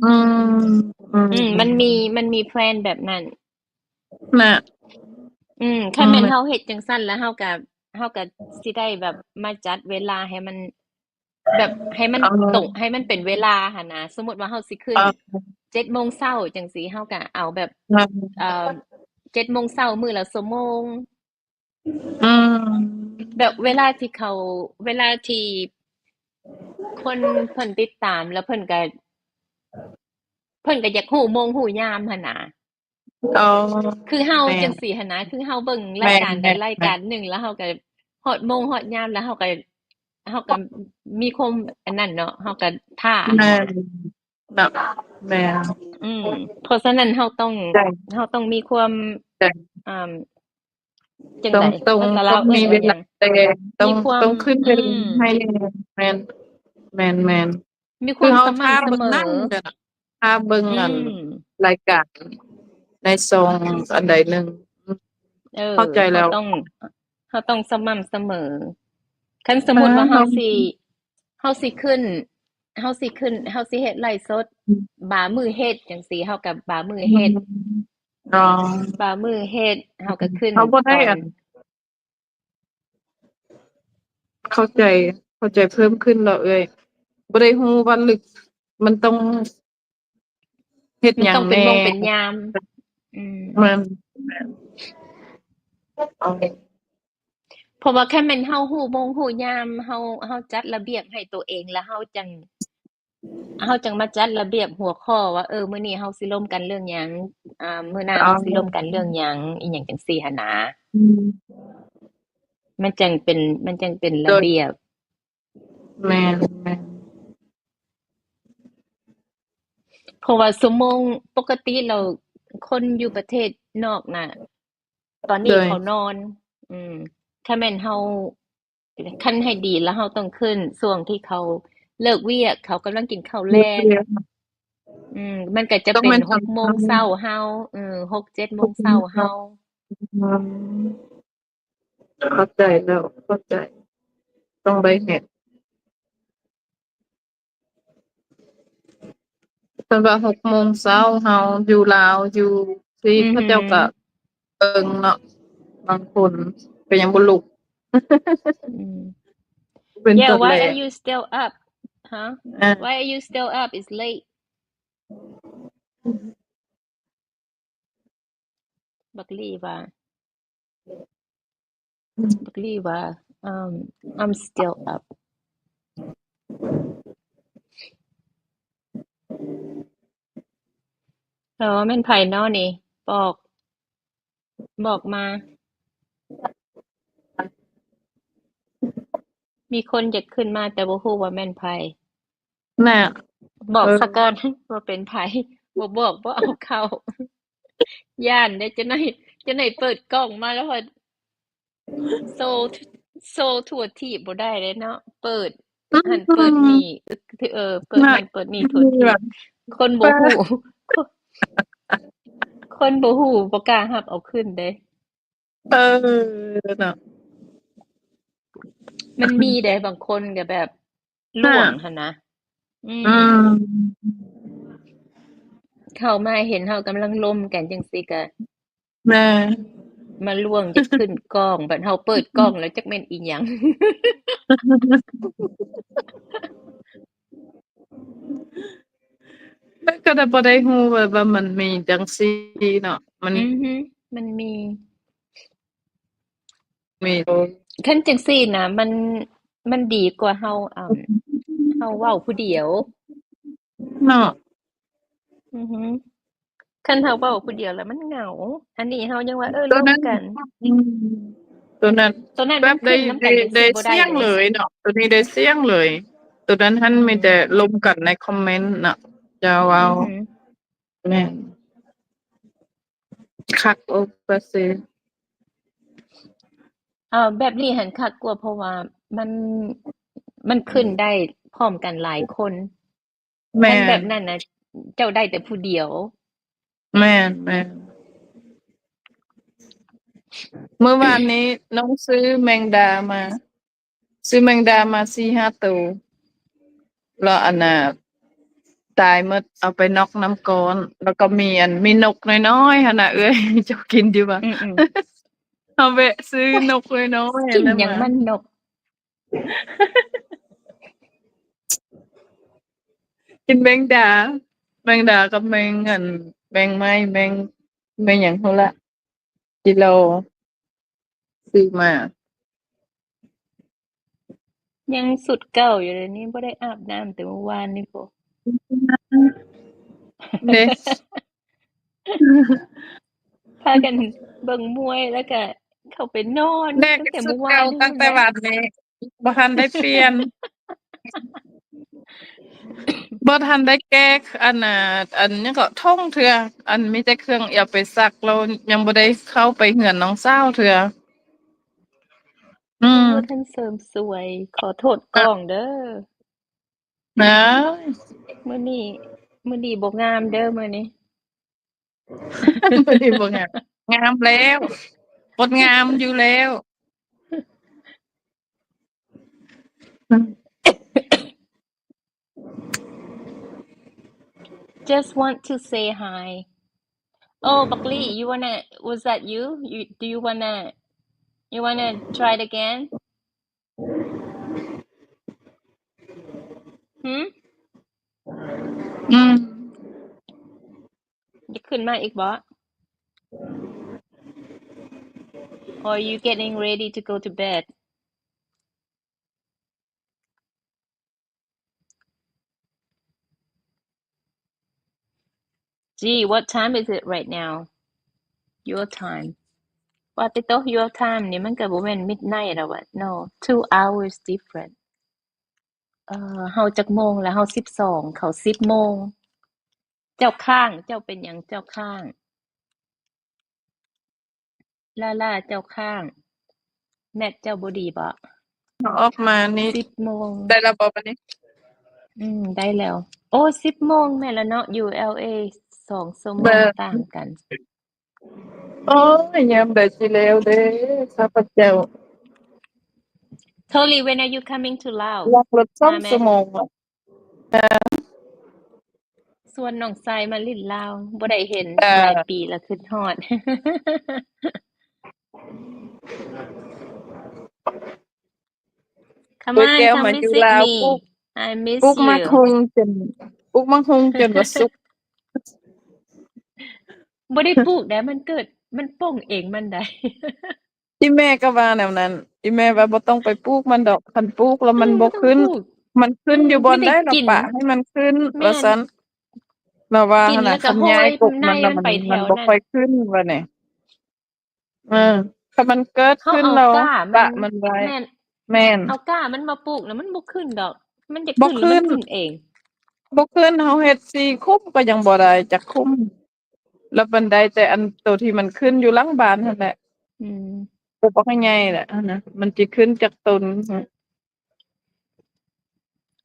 ອືມ ມັນມີ ມັນມີ plan ແບບນັ້ນ. ນະ ອືມ ຄັນແມ່ນເຮົາເຮັດຈັ່ງຊັ້ນ ແລ້ວເຮົາກະ ເຮົາກະຊິໄດ້ແບບມາຈັດເວລາໃຫ້ມັນ ແບບໃຫ້ມັນຕົງ ໃຫ້ມັນເປັນເວລາຫັ້ນນະ. ສົມມຸດວ່າເຮົາຊິຂຶ້ນເຈັດໂມງເຊົ້າຈັ່ງຊີ້ ເຮົາກະເອົາແບບ ເອີ ເຈັດໂມງເຊົ້າມື້ລະຊົ່ວໂມງ. ອືມ ແບບເວລາທີ່ເຂົາ ເວລາທີ່ຄົນເພິ່ນຕິດຕາມ ແລ້ວເພິ່ນກະ ເພິ່ນກະຢາກຮູ້ໂມງຮູ້ຍາມຫັ້ນນະ. ອໍ ຄືເຮົາຈັ່ງຊີ້ຫັ້ນນະ ຄືເຮົາເບິ່ງລາຍການໃດລາຍການໜຶ່ງ ແລ້ວເຮົາກະຮອດໂມງຮອດຍາມ ແລ້ວເຮົາກະ ເຮົາກະມີຄວາມອັນນັ້ນເນາະ ເຮົາກະຖ້າຫັ້ນນະ. ແມ່ນ ແບບ ແມ່ນ ອືມ ເພາະສະນັ້ນເຮົາຕ້ອງ ເຮົາຕ້ອງມີຄວາມ ອາ ຈັ່ງໃດ ຕ້ອງ ຕ້ອງມີເວລາ ຕ້ອງ ຕ້ອງຂຶ້ນເທິງໃຫ້ແນ່. ແມ່ນ ແມ່ນ ແມ່ນ ມີຄວາມສະໝ່ຳສະເໝີ ຖ້າເບິ່ງອັນ ລາຍການໃນຊ່ອງອັນໃດໜຶ່ງ ເອີ ເຂົ້າໃຈແລ້ວ ເຮົາຕ້ອງ ເຮົາຕ້ອງສະໝ່ຳສະເໝີ. ຄັນສົມມຸດວ່າເຮົາຊິ ເຮົາຊິຂຶ້ນ ເຮົາຊິຂຶ້ນ ເຮົາຊິເຮັດໄລສົດ ບາງມື້ເຮັດຈັ່ງຊີ້ ເຮົາກະບາງມື້ເຮັດ ບາງມື້ເຮັດ ເຮົາກະຂຶ້ນ ເຮົາບໍ່ໄດ້ອັນ ເຂົ້າໃຈ ເຂົ້າໃຈເພີ່ມຂຶ້ນແລ້ວເອື້ອຍ ບໍ່ໄດ້ຮູ້ວ່າເລິກ ມັນຕ້ອງເຮັດຫຍັງແນ່ ມັນຕ້ອງເປັນໂມງເປັນຍາມ. ອືມ ແມ່ນ ແມ່ນ ເພາະວ່າຄັນແມ່ນເຮົາຮູ້ໂມງຮູ້ຍາມ ເຮົາ ເຮົາຈັດລະບຽບໃຫ້ໂຕເອງ ແລ້ວເຮົາຈັ່ງ ເຮົາຈັ່ງມາຈັດລະບຽບຫົວຂໍ້ວ່າ ເອີ ມື້ນີ້ເຮົາຊິລົມກັນເລື່ອງຫຍັງ ອາ ມື້ໜ້າເຮົາຊິລົມກັນເລື່ອງຫຍັງ ອີ່ຫຍັງຈັ່ງຊີ້ຫັ້ນນະ. ອືມ ມັນຈັ່ງເປັນ ມັນຈັ່ງເປັນລະບຽບ. ແມ່ນ ແມ່ນ ເພາະວ່າຊົ່ວໂມງ ປົກກະຕິແລ້ວຄົນຢູ່ປະເທດນອກນະ ຕອນນີ້ເຂົານອນ ອືມ ຖ້າແມ່ນເຮົາ ຄັນໃຫ້ດີແລ້ວເຮົາຕ້ອງຂຶ້ນຊ່ວງທີ່ເຂົາເລີກວຽກ ເຂົາກຳລັງກິນເຂົ້າແລງ ອືມ ມັນກະຈະເປັນຫົກໂມງເຊົ້າເຮົາ ເອີ ຫົກເຈັດໂມງເຊົ້າເຮົາ. ອືມ ເຂົ້າໃຈແລ້ວ ເຂົ້າໃຈ ຕ້ອງໄດ້ເຮັດ. ເພິ່ນວ່າຫົກໂມງເຊົ້າເຮົາຢູ່ລາວ ຢູ່ທີ່ເຂົາເຈົ້າກະເບິ່ງເນາະ ບາງຄົນກະຍັງບໍ່ລຸກ. ເປັນ Yeah, why are you still up? Huh? Why are you still up? It's late. ບັກລີວ່າ ບັກລີວ່າ um, I'm still up. ອໍ ແມ່ນໃຜເນາະນີ້ ບອກ ບອກມາ. ມີຄົນຢາກຂຶ້ນມາ ແຕ່ບໍ່ຮູ້ວ່າແມ່ນໃຜ. ນະ ບອກສະກ່ອນວ່າເປັນໃຜ ບໍ່ບອກບໍ່ເອົາເຂົ້າ ຢ້ານເດ້. ຈັ່ງໃດ ຈັ່ງໃດເປີດກ້ອງມາແລ້ວວ່າ ໂຊ ໂຊທົ່ວທີບບໍ່ໄດ້ເດ້ເນາະ ເປີດຫັ້ນເປີດນີ້ ເອີ ເປີດຫັ້ນເປີດນີ້ທົ່ວທີບ ຄົນບໍ່ຮູ້ ຄົນບໍ່ຮູ້ບໍ່ກ້າຮັບເອົາຂຶ້ນເດ້. ເອີ ເນາະ ມັນມີເດ້ ບາງຄົນກໍແບບຫຼວງຫັ້ນນະ ອືມ ອືມ ເຂົ້າມາເຫັນເຮົາກຳລັງລົມກັນຈັ່ງຊີ້ກໍ ແມ່ນ ມາຫຼວງຈະຂຶ້ນກ້ອງ ບັດເຮົາເປີດກ້ອງແລ້ວຈັກແມ່ນອີ່ຫຍັງ. ແລ້ວກໍໄດ້ ບໍ່ໄດ້ຮູ້ວ່າ ວ່າມັນມີຈັ່ງຊີ້ເນາະ ມັນ ອືຮຶ ມັນມີ ມີ ຄັນຈັ່ງຊີ້ນະ ມັນ ມັນດີກວ່າເຮົາ ອ່າ ເຮົາເວົ້າຜູ້ດຽວ ເນາະ ອືຮຶ ຄັນເຮົາເວົ້າຜູ້ດຽວແລ້ວມັນເຫງົາ ອັນນີ້ເຮົາຍັງວ່າ ເອີ ລົມກັນ ອືມ ໂຕນັ້ນ ໂຕນັ້ນແບບໄດ້ ໄດ້ ໄດ້ສຽງເລີຍເນາະ ໂຕນີ້ໄດ້ສຽງເລີຍ ໂຕນັ້ນຫັ້ນ ອືມ ມີແຕ່ລົມກັນໃນຄອມເມັນເນາະ ຈະເວົ້າ ອືຮຶ ແມ່ນ ຄັກ ໂອ້ ປາເຊ ເອີ ແບບນີ້ຫັ້ນຄັກກວ່າ ເພາະວ່າມັນ ມັນຂຶ້ນໄດ້ພ້ອມກັນຫຼາຍຄົນ ແມ່ນ ຄັນແບບນັ້ນນະ ເຈົ້າໄດ້ແຕ່ຜູ້ດຽວ. ແມ່ນ ແມ່ນ ມື້ວານນີ້ນ້ອງຊື້ແມງດາມາ ຊື້ແມງດາມາສີ່ຫ້າໂຕ ແລ້ວອັນນ່າ ຕາຍໝົດ ເອົາໄປນັອກນຳກ້ອນ ແລ້ວກໍມີອັນ ມີນົກນ້ອຍໆຫັ້ນນະ ເອື້ອຍ ເຈົ້າກິນຢູ່ບໍ່? ອືມໆ ເຮົາແວະຊື້ນົກນ້ອຍໆ ກິນຫຍັງມັນນົກ ກິນແມງດາ ແມງດາກັບແມງອັນ ແມງໄມ້ ແມງ ແມງຫຍັງພຸ້ນລະ ກິໂລ ຊື້ມາ ຍັງຊຸດເກົ່າຢູ່ເດນີ້ ບໍ່ໄດ້ອາບນ້ຳແຕ່ມື້ວານນີ້ພຸ້ນ ເດ້ ພາກັນເບິ່ງມວຍ ແລ້ວກະເຂົ້າໄປນອນ ແມ່ກໍຊຸດເກົ່າຕັ້ງແຕ່ວານນີ້ ບໍ່ທັນໄດ້ປ່ຽນ ບໍ່ທັນໄດ້ແກ້ ອັນນ່າ ອັນຫຍັງເກາະ ຖົງເທື່ອ ອັນມີແຕ່ເຄື່ອງເອົາໄປຊັກ ແລ້ວຍັງບໍ່ໄດ້ເຂົ້າໄປເຮືອນນ້ອງສາວເທື່ອ ອືມ ບໍ່ທັນເສີມສວຍ ຂໍໂທດກ້ອງເດີ ນາ ມື້ນີ້ ມື້ນີ້ບໍ່ງາມເດີມື້ນີ້ ມື້ນີ້ບໍ່ງາມ ງາມແລ້ວ ບົດງາມຢູ່ແລ້ວ. Just want to say hi. Oh, ບັກລີ you wanna, was that you? You, do you wanna, you wanna try it again? ຫື? ອືມ ຢາກຂຶ້ນມາອີກບໍ່? Or you getting ready to go to bed? Gee, what time is it right now? Your time. ວ່າແຕ່ໂຕ your time ນີ້ມັນກໍບໍ່ແມ່ນ midnight ແລ້ວວະ? No, two hours different. ເອີ ເຮົາຈັກໂມງລະ? ເຮົາສິບສອງ ເຂົາສິບໂມງ. ເຈົ້າຄ້າງ ເຈົ້າເປັນຫຍັງເຈົ້າຄ້າງ? ລາລາ ເຈົ້າຄ້າງ ແນັດເຈົ້າບໍ່ດີບໍ? ເຮົາອອກມານີ້ ສິບໂມງ ໄດ້ແລ້ວບໍບັດນີ້? ອືມ ໄດ້ແລ້ວ. ໂອ້ ສິບໂມງແມ່ນລະເນາະ ຢູ່ ແອລເອ ສອງຊົ່ວໂມງຕ່າງກັນ. ໂອ້ຍ ຍາມໃດຊິແລ້ວເດ້ຂ້າພະເຈົ້າ? Tolly, when are you coming to Laos? ນັ່ງລົດສອງຊົ່ວໂມງ. ຊວນນ້ອງຊາຍມາຫຼິ້ນລາວ ບໍ່ໄດ້ເຫັນຫຼາຍປີລະ ຄິດຮອດ. Come on, come visit me. I miss you. ປູກໝາກຫຸ່ງຈົນ ປູກໝາກຫຸ່ງຈົນວ່າສຸກ ບໍ່ໄດ້ປູກໃດ໋ ມັນເກີດ ມັນປົ່ງເອງມັນໃດ໋. ອີ່ແມ່ກໍວ່າແນວນັ້ນ ອີ່ແມ່ວ່າບໍ່ຕ້ອງໄປປູກມັນດອກ ຄັນປູກແລ້ວມັນບໍ່ຂຶ້ນ ມັນຂຶ້ນຢູ່ບ່ອນໃດລະປະໃຫ້ມັນຂຶ້ນ ວ່າຊັ້ນ ລາວວ່າຫັ້ນນະ ຄັນຍ້າຍກົກມັນລະ ມັນບໍ່ຄ່ອຍຂຶ້ນວ່າແນ. ເອີ ຄັນມັນເກີດຂຶ້ນແລ້ວປະມັນໄວ້. ແມ່ນ ເອົາກ້າມັນມາປູກນະ ມັນບໍ່ຂຶ້ນດອກ ມັນຢາກຂຶ້ນ ມັນຂຶ້ນເອງ ບໍ່ຂຶ້ນ. ເຮົາເຮັດສີ່ຂຸມກໍຍັງບໍ່ໄດ້ຈັກຂຸມ. ລະມັນໄດ້ແຕ່ອັນໂຕທີ່ມັນຂຶ້ນຢູ່ຫຼັງບ້ານຫັ້ນແຫຼະ. ອືມ ປູກບັກໃຫຍ່ແຫຼະຫັ້ນນະ ມັນຊິຂຶ້ນຈັກຕົ້ນ.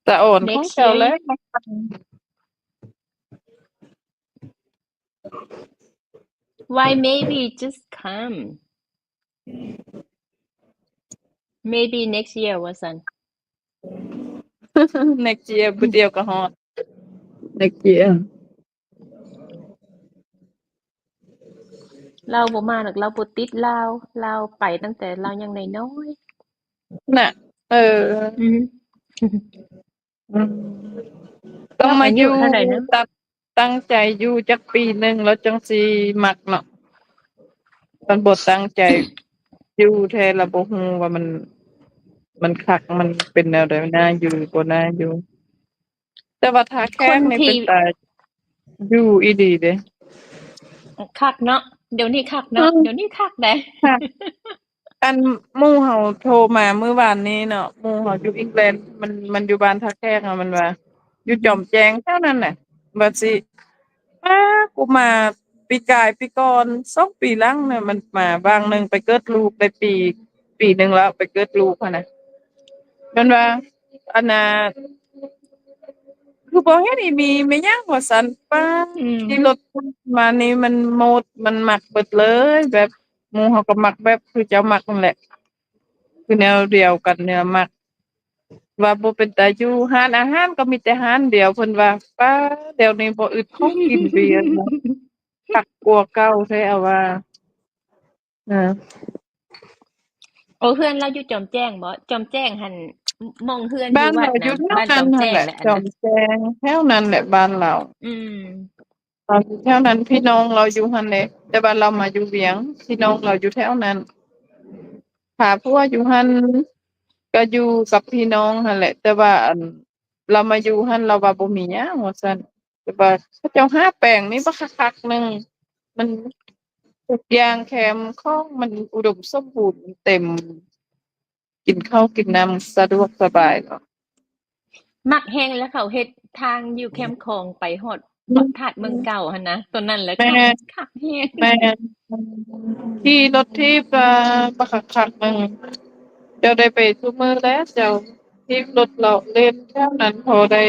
ສະອອນຂອງເຈົ້າແຫຼະ. Why maybe just come? Maybe next year ວ່າຊັ້ນ. Next year ມື້ດຽວກໍຮອດ next year. ລາວບໍ່ມາດອກ, ລາວບໍ່ຕິດລາວ, ລາວໄປຕັ້ງແຕ່ລາວຍັງນ້ອຍໆ ນະ. ເອີ ອືມ ອືມ ຕ້ອງມາຢູ່ ລາວອາຍຸເທົ່າໃດນະ? ຕັ້ງ ຕັ້ງໃຈຢູ່ຈັກປີໜຶ່ງແລ້ວຈັ່ງຊິມັກເນາະ. ຄັນບໍ່ຕັ້ງໃຈຢູ່ແທ້ລະບໍ່ຮູ້ວ່າມັນ ມັນຄັກ ມັນເປັນແນວໃດ ໜ້າຢູ່ບໍ່ໜ້າຢູ່. ແຕ່ວ່າທ່າແຂກນີ້ເປັນຕາຢູ່ອີ່ຫຼີເດ້. ຄັກເນາະ, ດຽວນີ້ຄັກເນາະ, ດຽວນີ້ຄັກໃດ໋. ອັນ ໝູ່ເຮົາໂທມາມື້ວານນີ້ເນາະ, ໝູ່ເຮົາຢູ່ England ມັນ ມັນຢູ່ບ້ານທ່າແຂກ ມັນວ່າ ຢູ່ຈອມແຈ້ງແຖວນັ້ນນະ ວ່າຊິ ປາ ກູມາປີກາຍປີກ່ອນ ສອງປີຫຼັງນະ ມັນມາ ຫວ່າງໜຶ່ງໄປເກີດລູກໄດ້ປີ ປີໜຶ່ງແລ້ວ ໄປເກີດລູກຫັ້ນນະ. ມັນວ່າ ອັນນ່າ ຄືບໍ່ເຫັນອີ່ມີແມ່ນຫຍັງວ່າຊັ້ນ. ປ້າ ອືມ ຂີ່ລົດມານີ້ມັນໂມດ ມັນມັກເບິດເລີຍ ແບບ ໝູ່ເຮົາກໍມັກແບບຄືເຈົ້າມັກນັ້ນແຫຼະ ຄືແນວດຽວກັນ ແນວມັກ ວ່າບໍ່ເປັນຕາຢູ່. ຮ້ານອາຫານກໍມີແຕ່ຮ້ານດຽວ ເພິ່ນວ່າ ປ້າ ດຽວນີ້ບໍ່ອຶດຂອງກິນເບຍ ຄັກກວ່າເກົ່າແທ້ວ່າ. ເອີ ໂອ ເຮືອນລາວຢູ່ຈອມແຈ້ງບໍ? ຈອມແຈ້ງຫັ້ນ ໝ- ໝ່ອງເຮືອນຢູ່ວັດນະ ບ້ານຈອມແຈ້ງແຫຼະ ຈອມແຈ້ງ ແຖວນັ້ນແຫຼະບ້ານລາວ. ອືມ ແຖວນັ້ນ ພີ່ນ້ອງລາວຢູ່ຫັ້ນເດ້ ແຕ່ວ່າລາວມາຢູ່ວຽງ ພີ່ນ້ອງລາວຢູ່ແຖວນັ້ນ ພາຜົວຢູ່ຫັ້ນ ກໍຢູ່ກັບພີ່ນ້ອງຫັ້ນແຫຼະ. ແຕ່ວ່າ ອັນ ລາວມາຢູ່ຫັ້ນ ລາວວ່າບໍ່ມີຫຍັງວ່າຊັ້ນ ແຕ່ວ່າເຂົາເຈົ້າຫາແປງນີ້ບັກຄັກໆໜຶ່ງ ມັນທຸກຢ່າງແຄມຂອງມັນອຸດົມສົມບູນ ເຕັມ ກິນເຂົ້າກິນນ້ຳສະດວກສະບາຍເນາະ. ມັກແຮງແລ້ວ ເຂົາເຮັດທາງຢູ່ແຄມຂອງໄປຮອດພະທາດເມືອງເກົ່າຫັ້ນນະ ຕົວນັ້ນແຫຼະ ແມ່ນ ຄັກແຮງ ແມ່ນ. ຂີ່ລົດຖີບ ອ່າ ບັກຄັກໆໜຶ່ງ ເຈົ້າໄດ້ໄປທຸກມື້ແລ້ວ ເຈົ້າຖີບລົດເລາະເລ່ນແຖວນັ້ນ ພໍໄດ້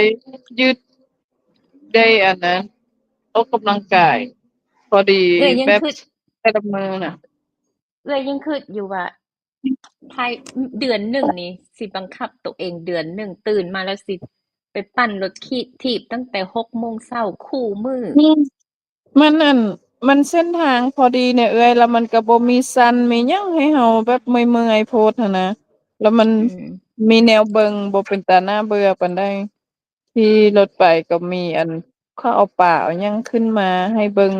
ຢືດ ໄດ້ອັນນັ້ນ ອອກກຳລັງກາຍ ພໍດີແບບແຕ່ລະມື້ນະ. ເອື້ອຍຍັງຄິດຢູ່ວ່າ ພາຍເດືອນໜຶ່ງນີ້ ຊິບັງຄັບໂຕເອງເດືອນໜຶ່ງ ຕື່ນມາແລ້ວຊິໄປປັ່ນລົດຂີ່ຖີບຕັ້ງແຕ່ຫົກໂມງເຊົ້າຄູ່ມື້. ມັນ ມັນອັນ ມັນເສັ້ນທາງພໍດີແນ່ເອື້ອຍ ແລ້ວມັນກໍບໍ່ມີຊັນມີຫຍັງໃຫ້ເຮົາແບບເມື່ອຍໆໂພດຫັ້ນນະ ແລ້ວມັນ ອືມ ມີແນວເບິ່ງ ບໍ່ເປັນຕາໜ້າເບື່ອປານໃດ. ຂີ່ລົດໄປກໍມີອັນ ເຂົາເອົາປາເອົາຫຍັງຂຶ້ນມາໃຫ້ເບິ່ງ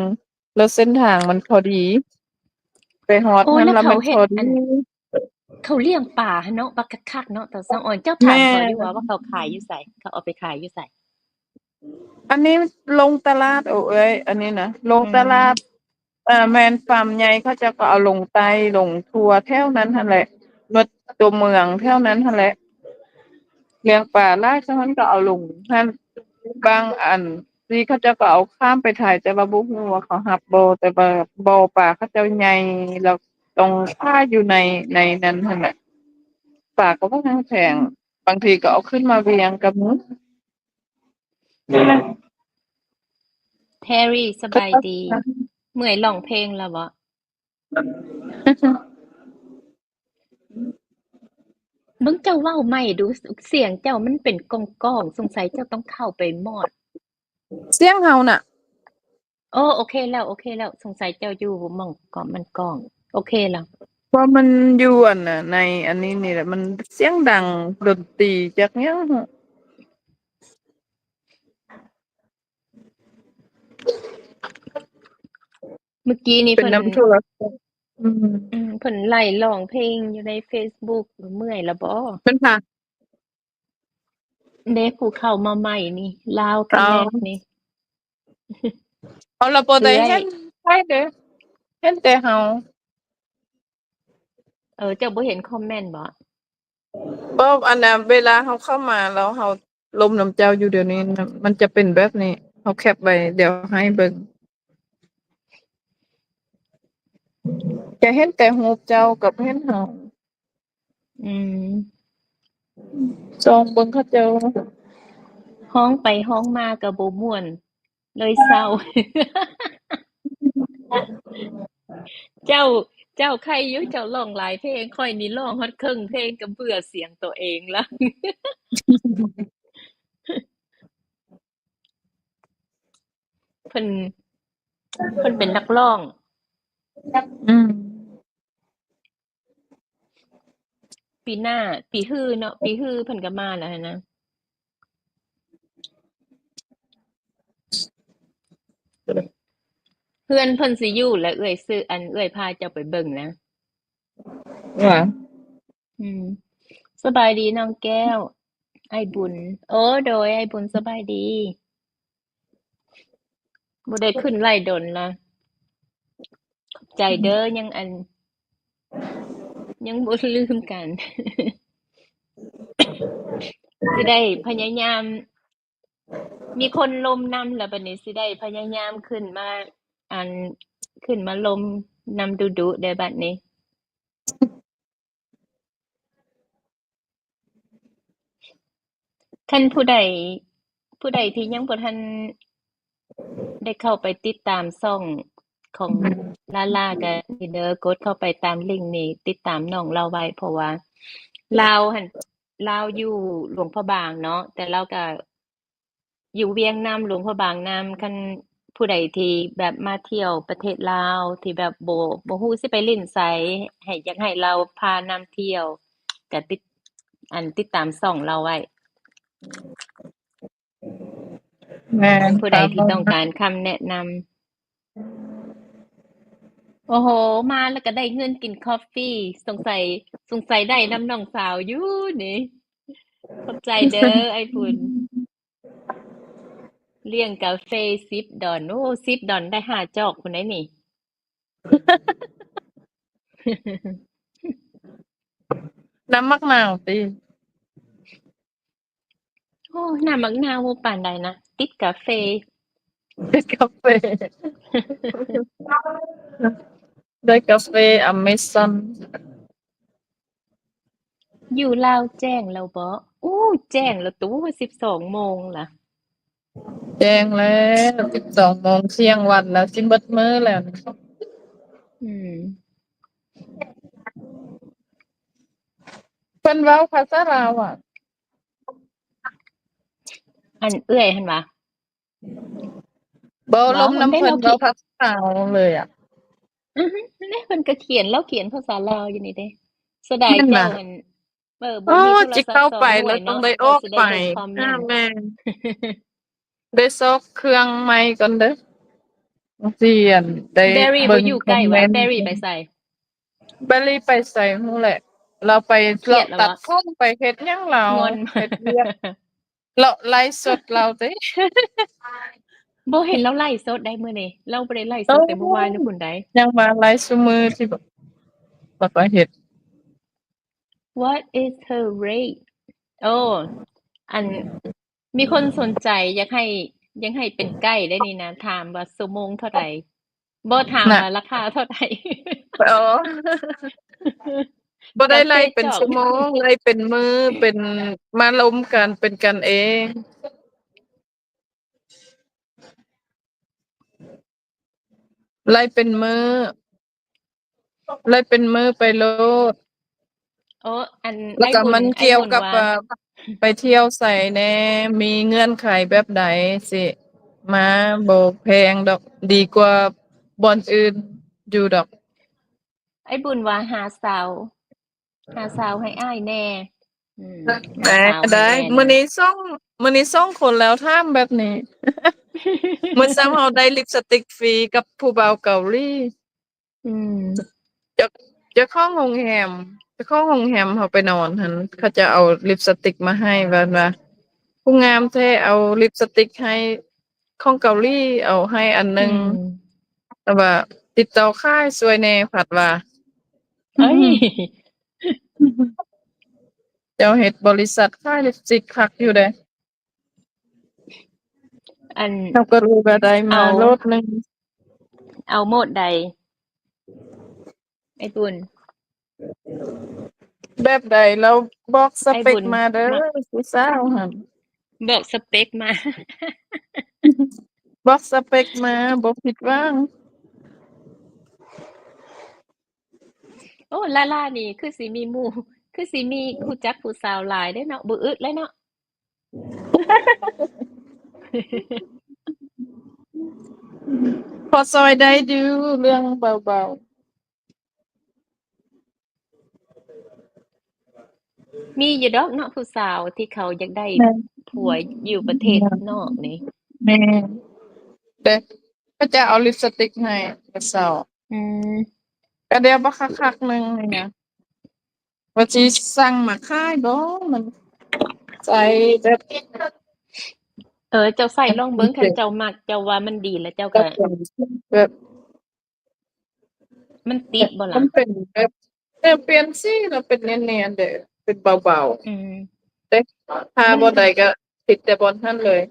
ແລ້ວເສັ້ນທາງມັນພໍດີ ໄປຮອດ ໂອ້ ຫັ້ນ ແລ້ວ ແລ້ວເຂົາເຮັດ ມັນພໍດີ ອັນ ເຂົາລ້ຽງປາຫັ້ນເນາະ ບັກຄັກໆເນາະ ຕາສາວອ່ອນ. ເຈົ້າຖາມເຂົາຢູ່ວ່າ ວ່າເຂົາຂາຍຢູ່ໃສ ເຂົາເອົາໄປຂາຍຢູ່ໃສ? ອັນນີ້ລົງຕະຫຼາດ ໂອ້ເອີຍ ອັນນີ້ນະ ລົງຕະຫຼາດ ອືມ ເອີ ແມ່ນຟາມໃຫຍ່ ເຂົາເຈົ້າກໍເອົາລົງໃຕ້ ລົງທົ່ວແຖວນັ້ນຫັ້ນແຫຼະ ໝົດຕົວເມືອງແຖວນັ້ນຫັ້ນແຫຼະ ລ້ຽງປາຫຼາຍ ສະນັ້ນກໍເອົາລົງຫັ້ນ. ບາງອັນທີ່ເຂົາເຈົ້າກໍເອົາຂ້າມໄປໄທ ແຕ່ວ່າບໍ່ຮູ້ວ່າເຂົາຮັບບໍ່ ແຕ່ວ່າບໍ່ ປາເຂົາເຈົ້າໃຫຍ່ ແລ້ວຕ້ອງຂາຍຢູ່ໃນ ໃນນັ້ນຫັ້ນແຫຼະ ປາກໍບໍ່ແພງ ບາງທີກໍເອົາຂຶ້ນມາວຽງກໍມີ. ແພຣີ ສະບາຍດີ ເມື່ອຍຮ້ອງເພງແລ້ວບໍ? ເບິ່ງເຈົ້າເວົ້າໃໝ່ດູ ສຽງເຈົ້າມັນເປັນກ້ອງໆ ສົງໄສເຈົ້າຕ້ອງເຂົ້າໄປມອດ ສຽງເຮົານະ. ໂອ ໂອເຄແລ້ວ ໂອເຄແລ້ວ ສົງໄສເຈົ້າຢູ່ໝ່ອງກອງ ມັນກ້ອງ ໂອເຄແລ້ວ ເພາະມັນຢູ່ອັນນ່າ ໃນອັນນີ້ນີ້ແຫຼະ ມັນສຽງດັງ ດົນຕີຈັກຫຍັງ. ເມື່ອກີ້ນີ້ເພິ່ນ ເພິ່ນໄລ່ຮ້ອງເພງຢູ່ໃນເຟສບຸກ ເມື່ອຍລະບໍ? ເພິ່ນຫາ ເດ້ ຜູ້ເຂົ້າມາໃໝ່ນີ້ ລາວຄະແນກນີ້ ເອົາລະບໍ່ໄດ້ເຫັນໃຜເດ້ ເຫັນແຕ່ເຮົາ. ເອີ ເຈົ້າບໍ່ເຫັນຄອມເມັນບໍ? ບໍ່ ອັນນ່າ ເວລາເຮົາເຂົ້າມາແລ້ວເຮົາລົມນຳເຈົ້າຢູ່ດຽວນີ້ນະ ມັນຈະເປັນແບບນີ້ ເຮົາແຄັບໄວ້ ດຽວໃຫ້ເບິ່ງ ຈະເຫັນແຕ່ຮູບເຈົ້າກັບເຫັນເຮົາ. ອືມ ສ່ອງເບິ່ງເຂົາເຈົ້າ ຮ້ອງໄປຮ້ອງມາກໍບໍ່ມ່ວນ ເລີຍເສົ້າ. ເຈົ້າ ເຈົ້າໄຄຢູ່ ເຈົ້າຮ້ອງຫຼາຍເພງ, ຂ້ອຍນີ້ຮ້ອງຮອດເຄິ່ງເພງກໍເບື່ອສຽງໂຕເອງລະ. ເພິ່ນ ເພິ່ນເປັນນັກຮ້ອງ. ອືມ. ປີໜ້າ ປີຮືເນາະ ປີຮືເພິ່ນກໍມາແລ້ວຫັ້ນນະ. ເຮືອນເພິ່ນຊິຢູ່ແລ້ວ ເອື້ອຍຊື້ ອັນ ເອື້ອຍພາເຈົ້າໄປເບິ່ງນະ. ຫວາ? ອືມ. ສະບາຍດີນ້ອງແກ້ວ ອ້າຍບຸນ. ໂອ້ ໂດຍ ອ້າຍບຸນ ສະບາຍດີ. ບໍ່ໄດ້ຂຶ້ນໄລຟ໌ດົນລະ. ຂອບໃຈເດີ ຍັງອັນ ຍັງບໍ່ລືມກັນ. ຊິໄດ້ພະຍາຍາມ ມີຄົນລົມນຳລະ ບັດນີ້ຊິໄດ້ພະຍາຍາມຂຶ້ນມາ ອັນ ຂຶ້ນມາລົມນຳດຸໆເດີບັດນີ້. ຄັນຜູ້ໃດ ຜູ້ໃດທີ່ຍັງບໍ່ທັນໄດ້ເຂົ້າໄປຕິດຕາມຊ່ອງຂອງລາລາ ກໍນີ້ເດີ ກົດເຂົ້າໄປຕາມລິ້ງນີ້ ຕິດຕາມນ້ອງລາວໄວ້ ເພາະວ່າລາວຫັ້ນ ລາວຢູ່ຫຼວງພະບາງເນາະ ແຕ່ລາວກໍ ຢູ່ວຽງນຳ ຫຼວງພະບາງນຳ. ຄັນຜູ້ໃດທີ່ແບບມາທ່ຽວປະເທດລາວ ທີ່ແບບບໍ່ ບໍ່ຮູ້ຊິໄປຫຼິ້ນໃສ ໃຫ້ ຢາກໃຫ້ລາວພານຳທ່ຽວ ກະຕິດ ອັນ ຕິດຕາມຊ່ອງລາວໄວ້. ແມ່ນ ຜູ້ໃດທີ່ຕ້ອງການຄຳແນະນຳ. ໂອ້ໂຫ ມາແລ້ວກໍໄດ້ເງິນກິນຄອບຟີ ສົງໄສ ສົງໄສໄດ້ນຳນ້ອງສາວຢູ່ນີ້. ຂອບໃຈເດີ ອ້າຍບຸນ. ລ້ຽງກາເຟສິບດອນ. ໂອ້ ສິບດອນໄດ້ຫ້າຈອກພຸ້ນໃດ໋ນີ້. ນ້ຳໝາກນາວຕິ? ໂອ້ ນ້ຳໝາກນາວບໍ່ປານໃດນະ ຕິດກາເຟ. ຕິດກາເຟ ໄດ້ກາເຟອາເມຊອນ. ຢູ່ລາວແຈ້ງແລ້ວບໍ? ໂອ້ ແຈ້ງແລ້ວຕູ ສິບສອງໂມງລະ. ແຈ້ງແລ້ວ ສິບສອງໂມງ ທ່ຽງວັນແລ້ວ ຊິໝົດມື້ແລ້ວ. ອືມ. ເພິ່ນເວົ້າພາສາລາວຫວາ? ອັນເອື້ອຍຫັ້ນຫວາ? ບໍ່ ລົມນຳເພິ່ນ ເວົ້າພາສາລາວເລີຍອະ. ອືຮຶ ເດ້ ເພິ່ນກໍຂຽນ ລາວຂຽນພາສາລາວຢູ່ນີ້ເດ້. ເສຍດາຍເຈົ້າ ອັນ ເອີ ບໍ່ມີໂທລະສັບ ຊິເຂົ້າໄປແລ້ວຕ້ອງໄດ້ອອກໄປ. ແມ່ນ ໄດ້ຊອກເຄື່ອງໃໝ່ກ່ອນເດີ ຊິ ອັນ ໄດ້. ແບຣີບໍ່ຢູ່ໃກ້ຫວາ? ແບຣີໄປໃສ? ແບຣີໄປໃສຮູ້ແຫຼະ ລາວໄປເລາະຕັດຜົມ ໄປເຮັດຫຍັງລາວ ເຮັດວຽກ. ເລາະໄລຟ໌ສົດລາວຕິ? ບໍ່ເຫັນລາວໄລຟ໌ສົດໃດມື້ນີ້ ລາວບໍ່ໄດ້ໄລຟ໌ສົດແຕ່ມື້ວານພຸ້ນໃດ. ຍັງວ່າໄລຟ໌ຊຸມື້ທີ່ແບບ ແລ້ວກໍເຮັດ. What is her rate? ໂອ້ ອັນ ມີຄົນສົນໃຈ ຢາກໃຫ້ ຢາກໃຫ້ເປັນໄກດເດ້ນີ້ນະ ຖາມວ່າຊົ່ວໂມງເທົ່າໃດ. ບໍ່ຖາມວ່າລາຄາເທົ່າໃດ. ອໍ ບໍ່ໄດ້ໄລ່ເປັນຊົ່ວໂມງ ໄລ່ເປັນມື້ ເປັນ ມາລົມກັນ ເປັນກັນເອງ ໄລ່ເປັນມື້ ໄລ່ເປັນມື້ໄປໂລດ. ໂອ້ ອັນ ແລ້ວກໍມັນກ່ຽວກັບວ່າໄປທ່ຽວໃສແດ່ ມີເງື່ອນໄຂແບບໃດ ຊິມາ ບໍ່ແພງດອກ ດີກວ່າບ່ອນອື່ນຢູ່ດອກ. ອ້າຍບຸນວ່າຫາສາວ ຫາສາວໃຫ້ອ້າຍແດ່. ອືມ ໄດ້ ມື້ນີ້ສອງ ມື້ນີ້ສອງຄົນແລ້ວຖາມແບບນີ້. ມື້ເຊົ້າເຮົາໄດ້ລິບສະຕິກຟຣີກັບຜູ້ບ່າວເກົາຫຼີ. ອືມ ເຈົ້າ ເຈົ້າຂອງໂຮງແຮມ ເຈົ້າຂອງໂຮງແຮມເຮົາໄປນອນຫັ້ນ ເຂົາຈະເອົາລິບສະຕິກມາໃຫ້ ວ່າ ວ່າຜູ້ງາມແທ້ ເອົາລິບສະຕິກໃຫ້ ຂອງເກົາຫຼີ ເອົາໃຫ້ອັນໜຶ່ງ ອືມ ແຕ່ວ່າຕິດຕໍ່ຂາຍຊ່ວຍແດ່ ພັດວ່າ. ເອີຍ ເຈົ້າເຮັດບໍລິສັດຂາຍລິບສະຕິກຄັກຢູ່ເດ້. ອັນ ເຮົາກໍຮູ້ວ່າໄດ້ມາໂລດໜຶ່ງ. ເອົາໂໝດໃດ ໄອ້ບຸນ? ແບບໃດ ລາວບອກສະເປັກມາເດີ ຜູ້ສາວຫັ້ນ ບອກສະເປັກມາ ບອກສະເປັກມາ ບໍ່ຜິດຫວັງ. ອ້ ລາລານີ້ຄືຊິມີໝູ່ ຄືຊິມີ ຮູ້ຈັກຜູ້ສາວຫຼາຍເດ້ເນາະ ບໍ່ອຶດເລີຍເນາະ. ພໍຊ່ອຍໄດ້ຢູ່ເລື່ອງເບົາໆ. ມີຢູ່ດອກເນາະ ຜູ້ສາວທີ່ເຂົາຢາກໄດ້ ແມ່ນ ຜົວຢູ່ປະເທດນອກນີ້. ແມ່ນ ເດ້ ເຂົາຈະເອົາລິບສະຕິກໃຫ້ແຕ່ເຊົ້າ. ອືມ ກະດຽວບັກຄັກໆໜຶ່ງນີ້ນະ ວ່າຊິສັ່ງມາຂາຍບໍ່ ມັນໃສ່ແບບ ເອີ ເຈົ້າໃສ່ລອງເບິ່ງ ຄັນເຈົ້າມັກ ເຈົ້າວ່າມັນດີແລ້ວເຈົ້າກະ ແບບ ມັນຕິດບໍ່ລະ? ມັນເປັນແບບ ແນວປ່ຽນສີແລ້ວເປັນແໜ້ນໆເດ້ ເປັນເບົາໆ. ອືມ ແຕ່ຖ້າ ມັນ ບ່ອນໃດກະຕິດແຕ່ບ່ອນຫັ້ນເລີຍ.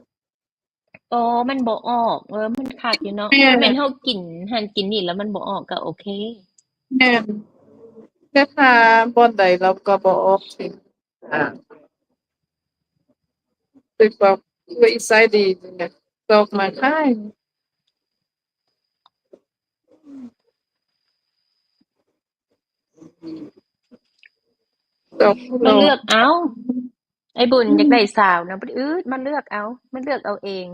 ອໍ ມັນບໍ່ອອກ. ເອີ ມັນຄັກຢູ່ເນາະ. ແມ່ນ ແມ່ນເຮົາກິນຫັ້ນກິນນີ້ແລ້ວມັນບໍ່ອອກກະໂອເຄ. ແມ່ນ ແຕ່ຖ້າບ່ອນໃດລາວກະບໍ່ອອກຊິ ອ່າ ຖືກຕ້ອງ ຄືອີສາຍດີນີ້ນະ ຕອກມາຂາຍ. ມາເລືອກເອົາ ອ້າຍບຸນ ອືມ ຢາກໄດ້ສາວນະ ບໍ່ອຶດ ມາເລືອກເອົາ ມາເລືອກເອົາເອງ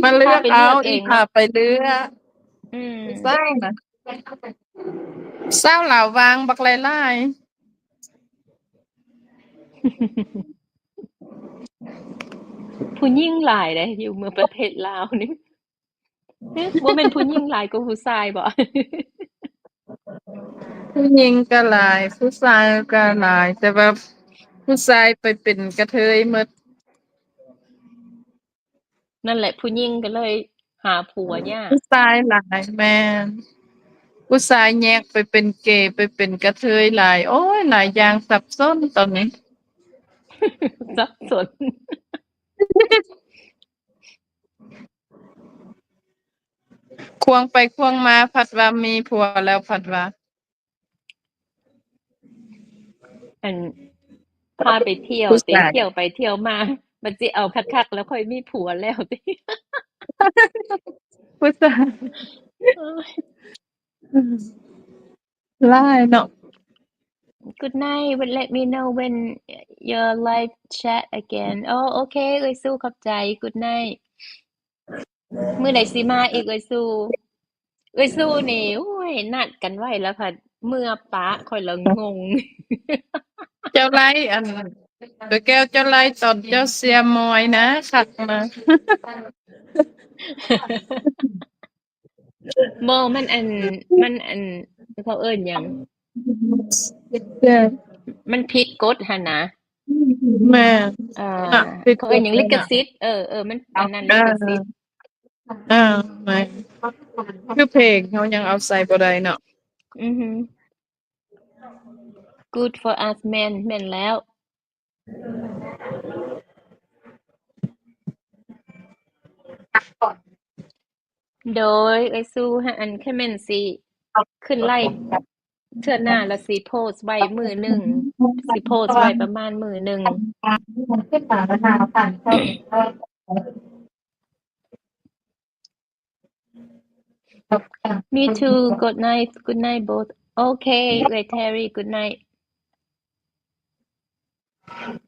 ມາເລືອກເອົາ ພາໄປເລືອກເອງ ອີພາໄປເລືອກ. ອືມ ຜູ້ສາວນະ ສາວລາວວ່າງບັກຫຼາຍໆ. ຜູ້ຍິງຫຼາຍເດ້ ຢູ່ເມືອງປະເທດລາວນີ້. ບໍ່ແມ່ນຜູ້ຍິງຫຼາຍກວ່າຜູ້ຊາຍບໍ? ຜູ້ຍິງກະຫຼາຍ ຜູ້ຊາຍກະຫຼາຍ ແຕ່ວ່າຜູ້ຊາຍໄປເປັນກະເທີຍໝົດ. ນັ້ນແຫຼະ ຜູ້ຍິງກະເລີຍຫາຜົວຍາກ. ຜູ້ຊາຍຫຼາຍ ແມ່ນ ຜູ້ຊາຍແຍກໄປເປັນເກ ໄປເປັນກະເທີຍຫຼາຍ. ໂອ້ຍ ຫຼາຍຢ່າງ ສັບສົນຕອນນີ້ ສັບສົນ. ຄວາງໄປຄວາງມາພັດວ່າມີຜົວແລ້ວພັດວ່າ ອັນ ພາໄປທ່ຽວ ຕິ ທ່ຽວໄປທ່ຽວມາ ມັນຊິເອົາຄັກໆແລ້ວຄ່ອຍມີຜົວແລ້ວຕິ ຜູ້ຊາຍ. ໂອ້ຍ ຫຼາຍເນາະ. Good night. Let me know when your live chat again. ໂອ ໂອເຄ ເອື້ອຍສູ້ ຂອບໃຈ. Good night. ມື້ໃດຊິມາອີກ ເອື້ອຍສູ້? ເອື້ອຍສູ້ນີ້ ໂອ້ຍ ນັດກັນໄວ້ແລ້ວພັດເມືອປະ ຂ້ອຍລະງົງ. ເຈົ້າໄລອັນ ເອື້ອຍແກ້ວ ເຈົ້າໄລຕອນເຈົ້າເຊຍມອຍນະ ຄັກນະ. ບໍ່ ມັນອັນ ມັນອັນ ເຂົາເອີ້ນຫຍັງ? ມັນຜິດກົດຫັ້ນນະ. ແມ່ນ ເອີ ເຂົາເອີ້ນຫຍັງ? ລິຂະສິດ. ເອີ ເອີ ມັນອັນນັ້ນ ລິຂະສິດ. ເອີ ແມ່ນ ຄືເພງເຮົາຍັງເອົາໃສ່ບໍ່ໄດ້ເນາະ. ອືຮຶ Good for us. ແມ່ນ ແມ່ນແລ້ວ. ໂດຍ ເອື້ອຍສູ້ ອັນ ຄັນແມ່ນຊິຂຶ້ນໄລຟ໌ເທື່ອໜ້າລະຊິໂພສໄວ້ມື້ໜຶ່ງ ຊິໂພສໄວ້ປະມານມື້ໜຶ່ງ. Me too. Good night. Good night both. ໂອເຄ ເອື້ອຍແທຣີ Good night.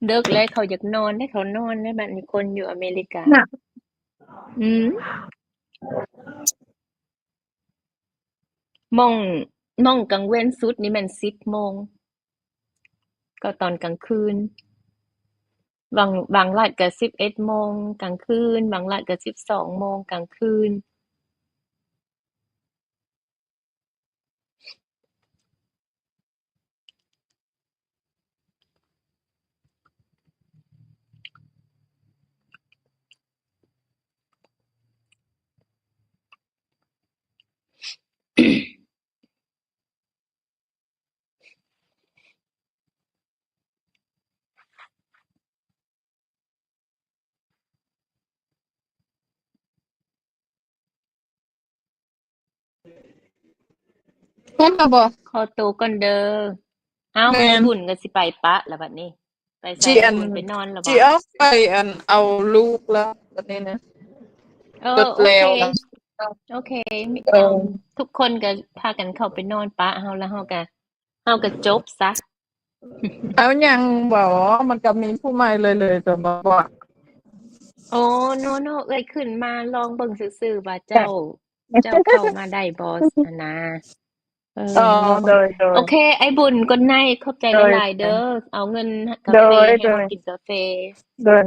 ເດິກແລ້ວ ເຂົາຢາກນອນເດ້ ເຂົານອນເດ້. ບັດນີ້ຄົນຢູ່ອາເມລິກາ ອືມ ໝ່ອງ ໝ່ອງກາງເວັນສຸດນີ້ແມ່ນສິບໂມງ ກໍຕອນກາງຄືນ. ບາງ ບາງລັດກໍສິບເອັດໂມງກາງຄືນ ບາງລັດກໍສິບສອງໂມງກາງຄືນ. ເຫັນແລ້ວບໍ່? ຂໍໂຕກ່ອນເດີ. ອ້າວ ແມ່ນ ບຸນກໍຊິໄປປະລະບັດນີ້. ໄປໃສ? ບຸນໄປນອນລະບໍ່? ຊິອອກໄປ ອັນ ເອົາລູກລະບັດນີ້ນະ. ເອີ ລົດແລ້ວ ໂອເຄ ລະ. ໂອເຄ ເອີ ເອີ ທຸກຄົນກໍພາກັນເຂົ້າໄປນອນປະເຮົາ ແລ້ວເຮົາກໍ ເຮົາກໍຈົບຊະ. ເອົາຫຍັງບໍ? ມັນກໍມີຜູ້ໃໝ່ເລື້ອຍໆ ຕົວະບໍ່? ໂອ້ ໂນໆ ເອື້ອຍຂຶ້ນມາລອງເບິ່ງຊື່ໆ ວ່າເຈົ້າ ເຈົ້າເຂົ້າມາໄດ້ບໍ່ຫັ້ນນາ. ເອີ ອໍ ໂດຍໆ ໂອເຄ ອ້າຍບຸນ Good night ຂອບໃຈຫຼາຍໆເດີ ເອົາເງິນກາເຟໃຫ້ເຮົາກິນກາເຟ. ໂດຍ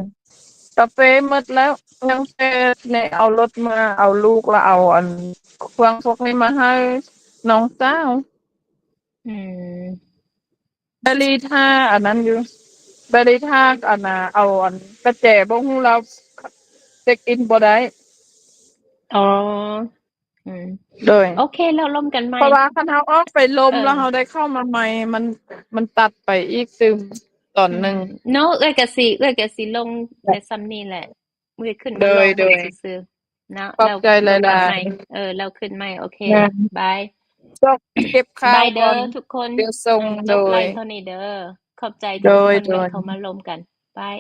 ກາເຟໝົດແລ້ວ ຍັງແຕ່ນີ້ເອົາລົດມາເອົາລູກ ແລ້ວເອົາອັນເຄື່ອງພວກນີ້ມາໃຫ້ນ້ອງສາວ. ອືມ ໄປຣີທາອັນນັ້ນຢູ່ ໄປຣີທາອັນນ່າ ເອົາອັນກະແຈ ບໍ່ຮູ້ລາວເຊັກອິນບໍ່ໄດ້. ອໍ ອືມ ໂດຍ ໂອເຄ ແລ້ວລົມກັນໃໝ່ ເພາະວ່າຄັນເຮົາອອກໄປລົມ ເອີ ແລ້ວເຮົາໄດ້ເຂົ້າມາໃໝ່ ມັນ ມັນຕັດໄປອີກຕື່ມຕອນໜຶ່ງ. ອືມ ເນາະ ເອື້ອຍກະຊິ ເອື້ອຍກະຊິລົງແຕ່ສ່ຳນີ້ແຫຼະ ເອື້ອຍຂຶ້ນມາລອງເບິ່ງຊື່ໆເນາະ. ຂອບໃຈຫຼາຍໆ ເອີ ແລ້ວຂຶ້ນໃໝ່ ໂອເຄ ບາຍ ເກັບຂ່າວ ບາຍເດີ ກ່ອນ ທຸກຄົນ ດຽວສົ່ງ ອືມ ໂດຍ ຈົບໄລຟ໌ເທົ່ານີ້ເດີ ຂອບໃຈທຸກຄົນ ໂດຍໆ ທີ່ເຂົ້າມາລົມກັນ ບາຍ.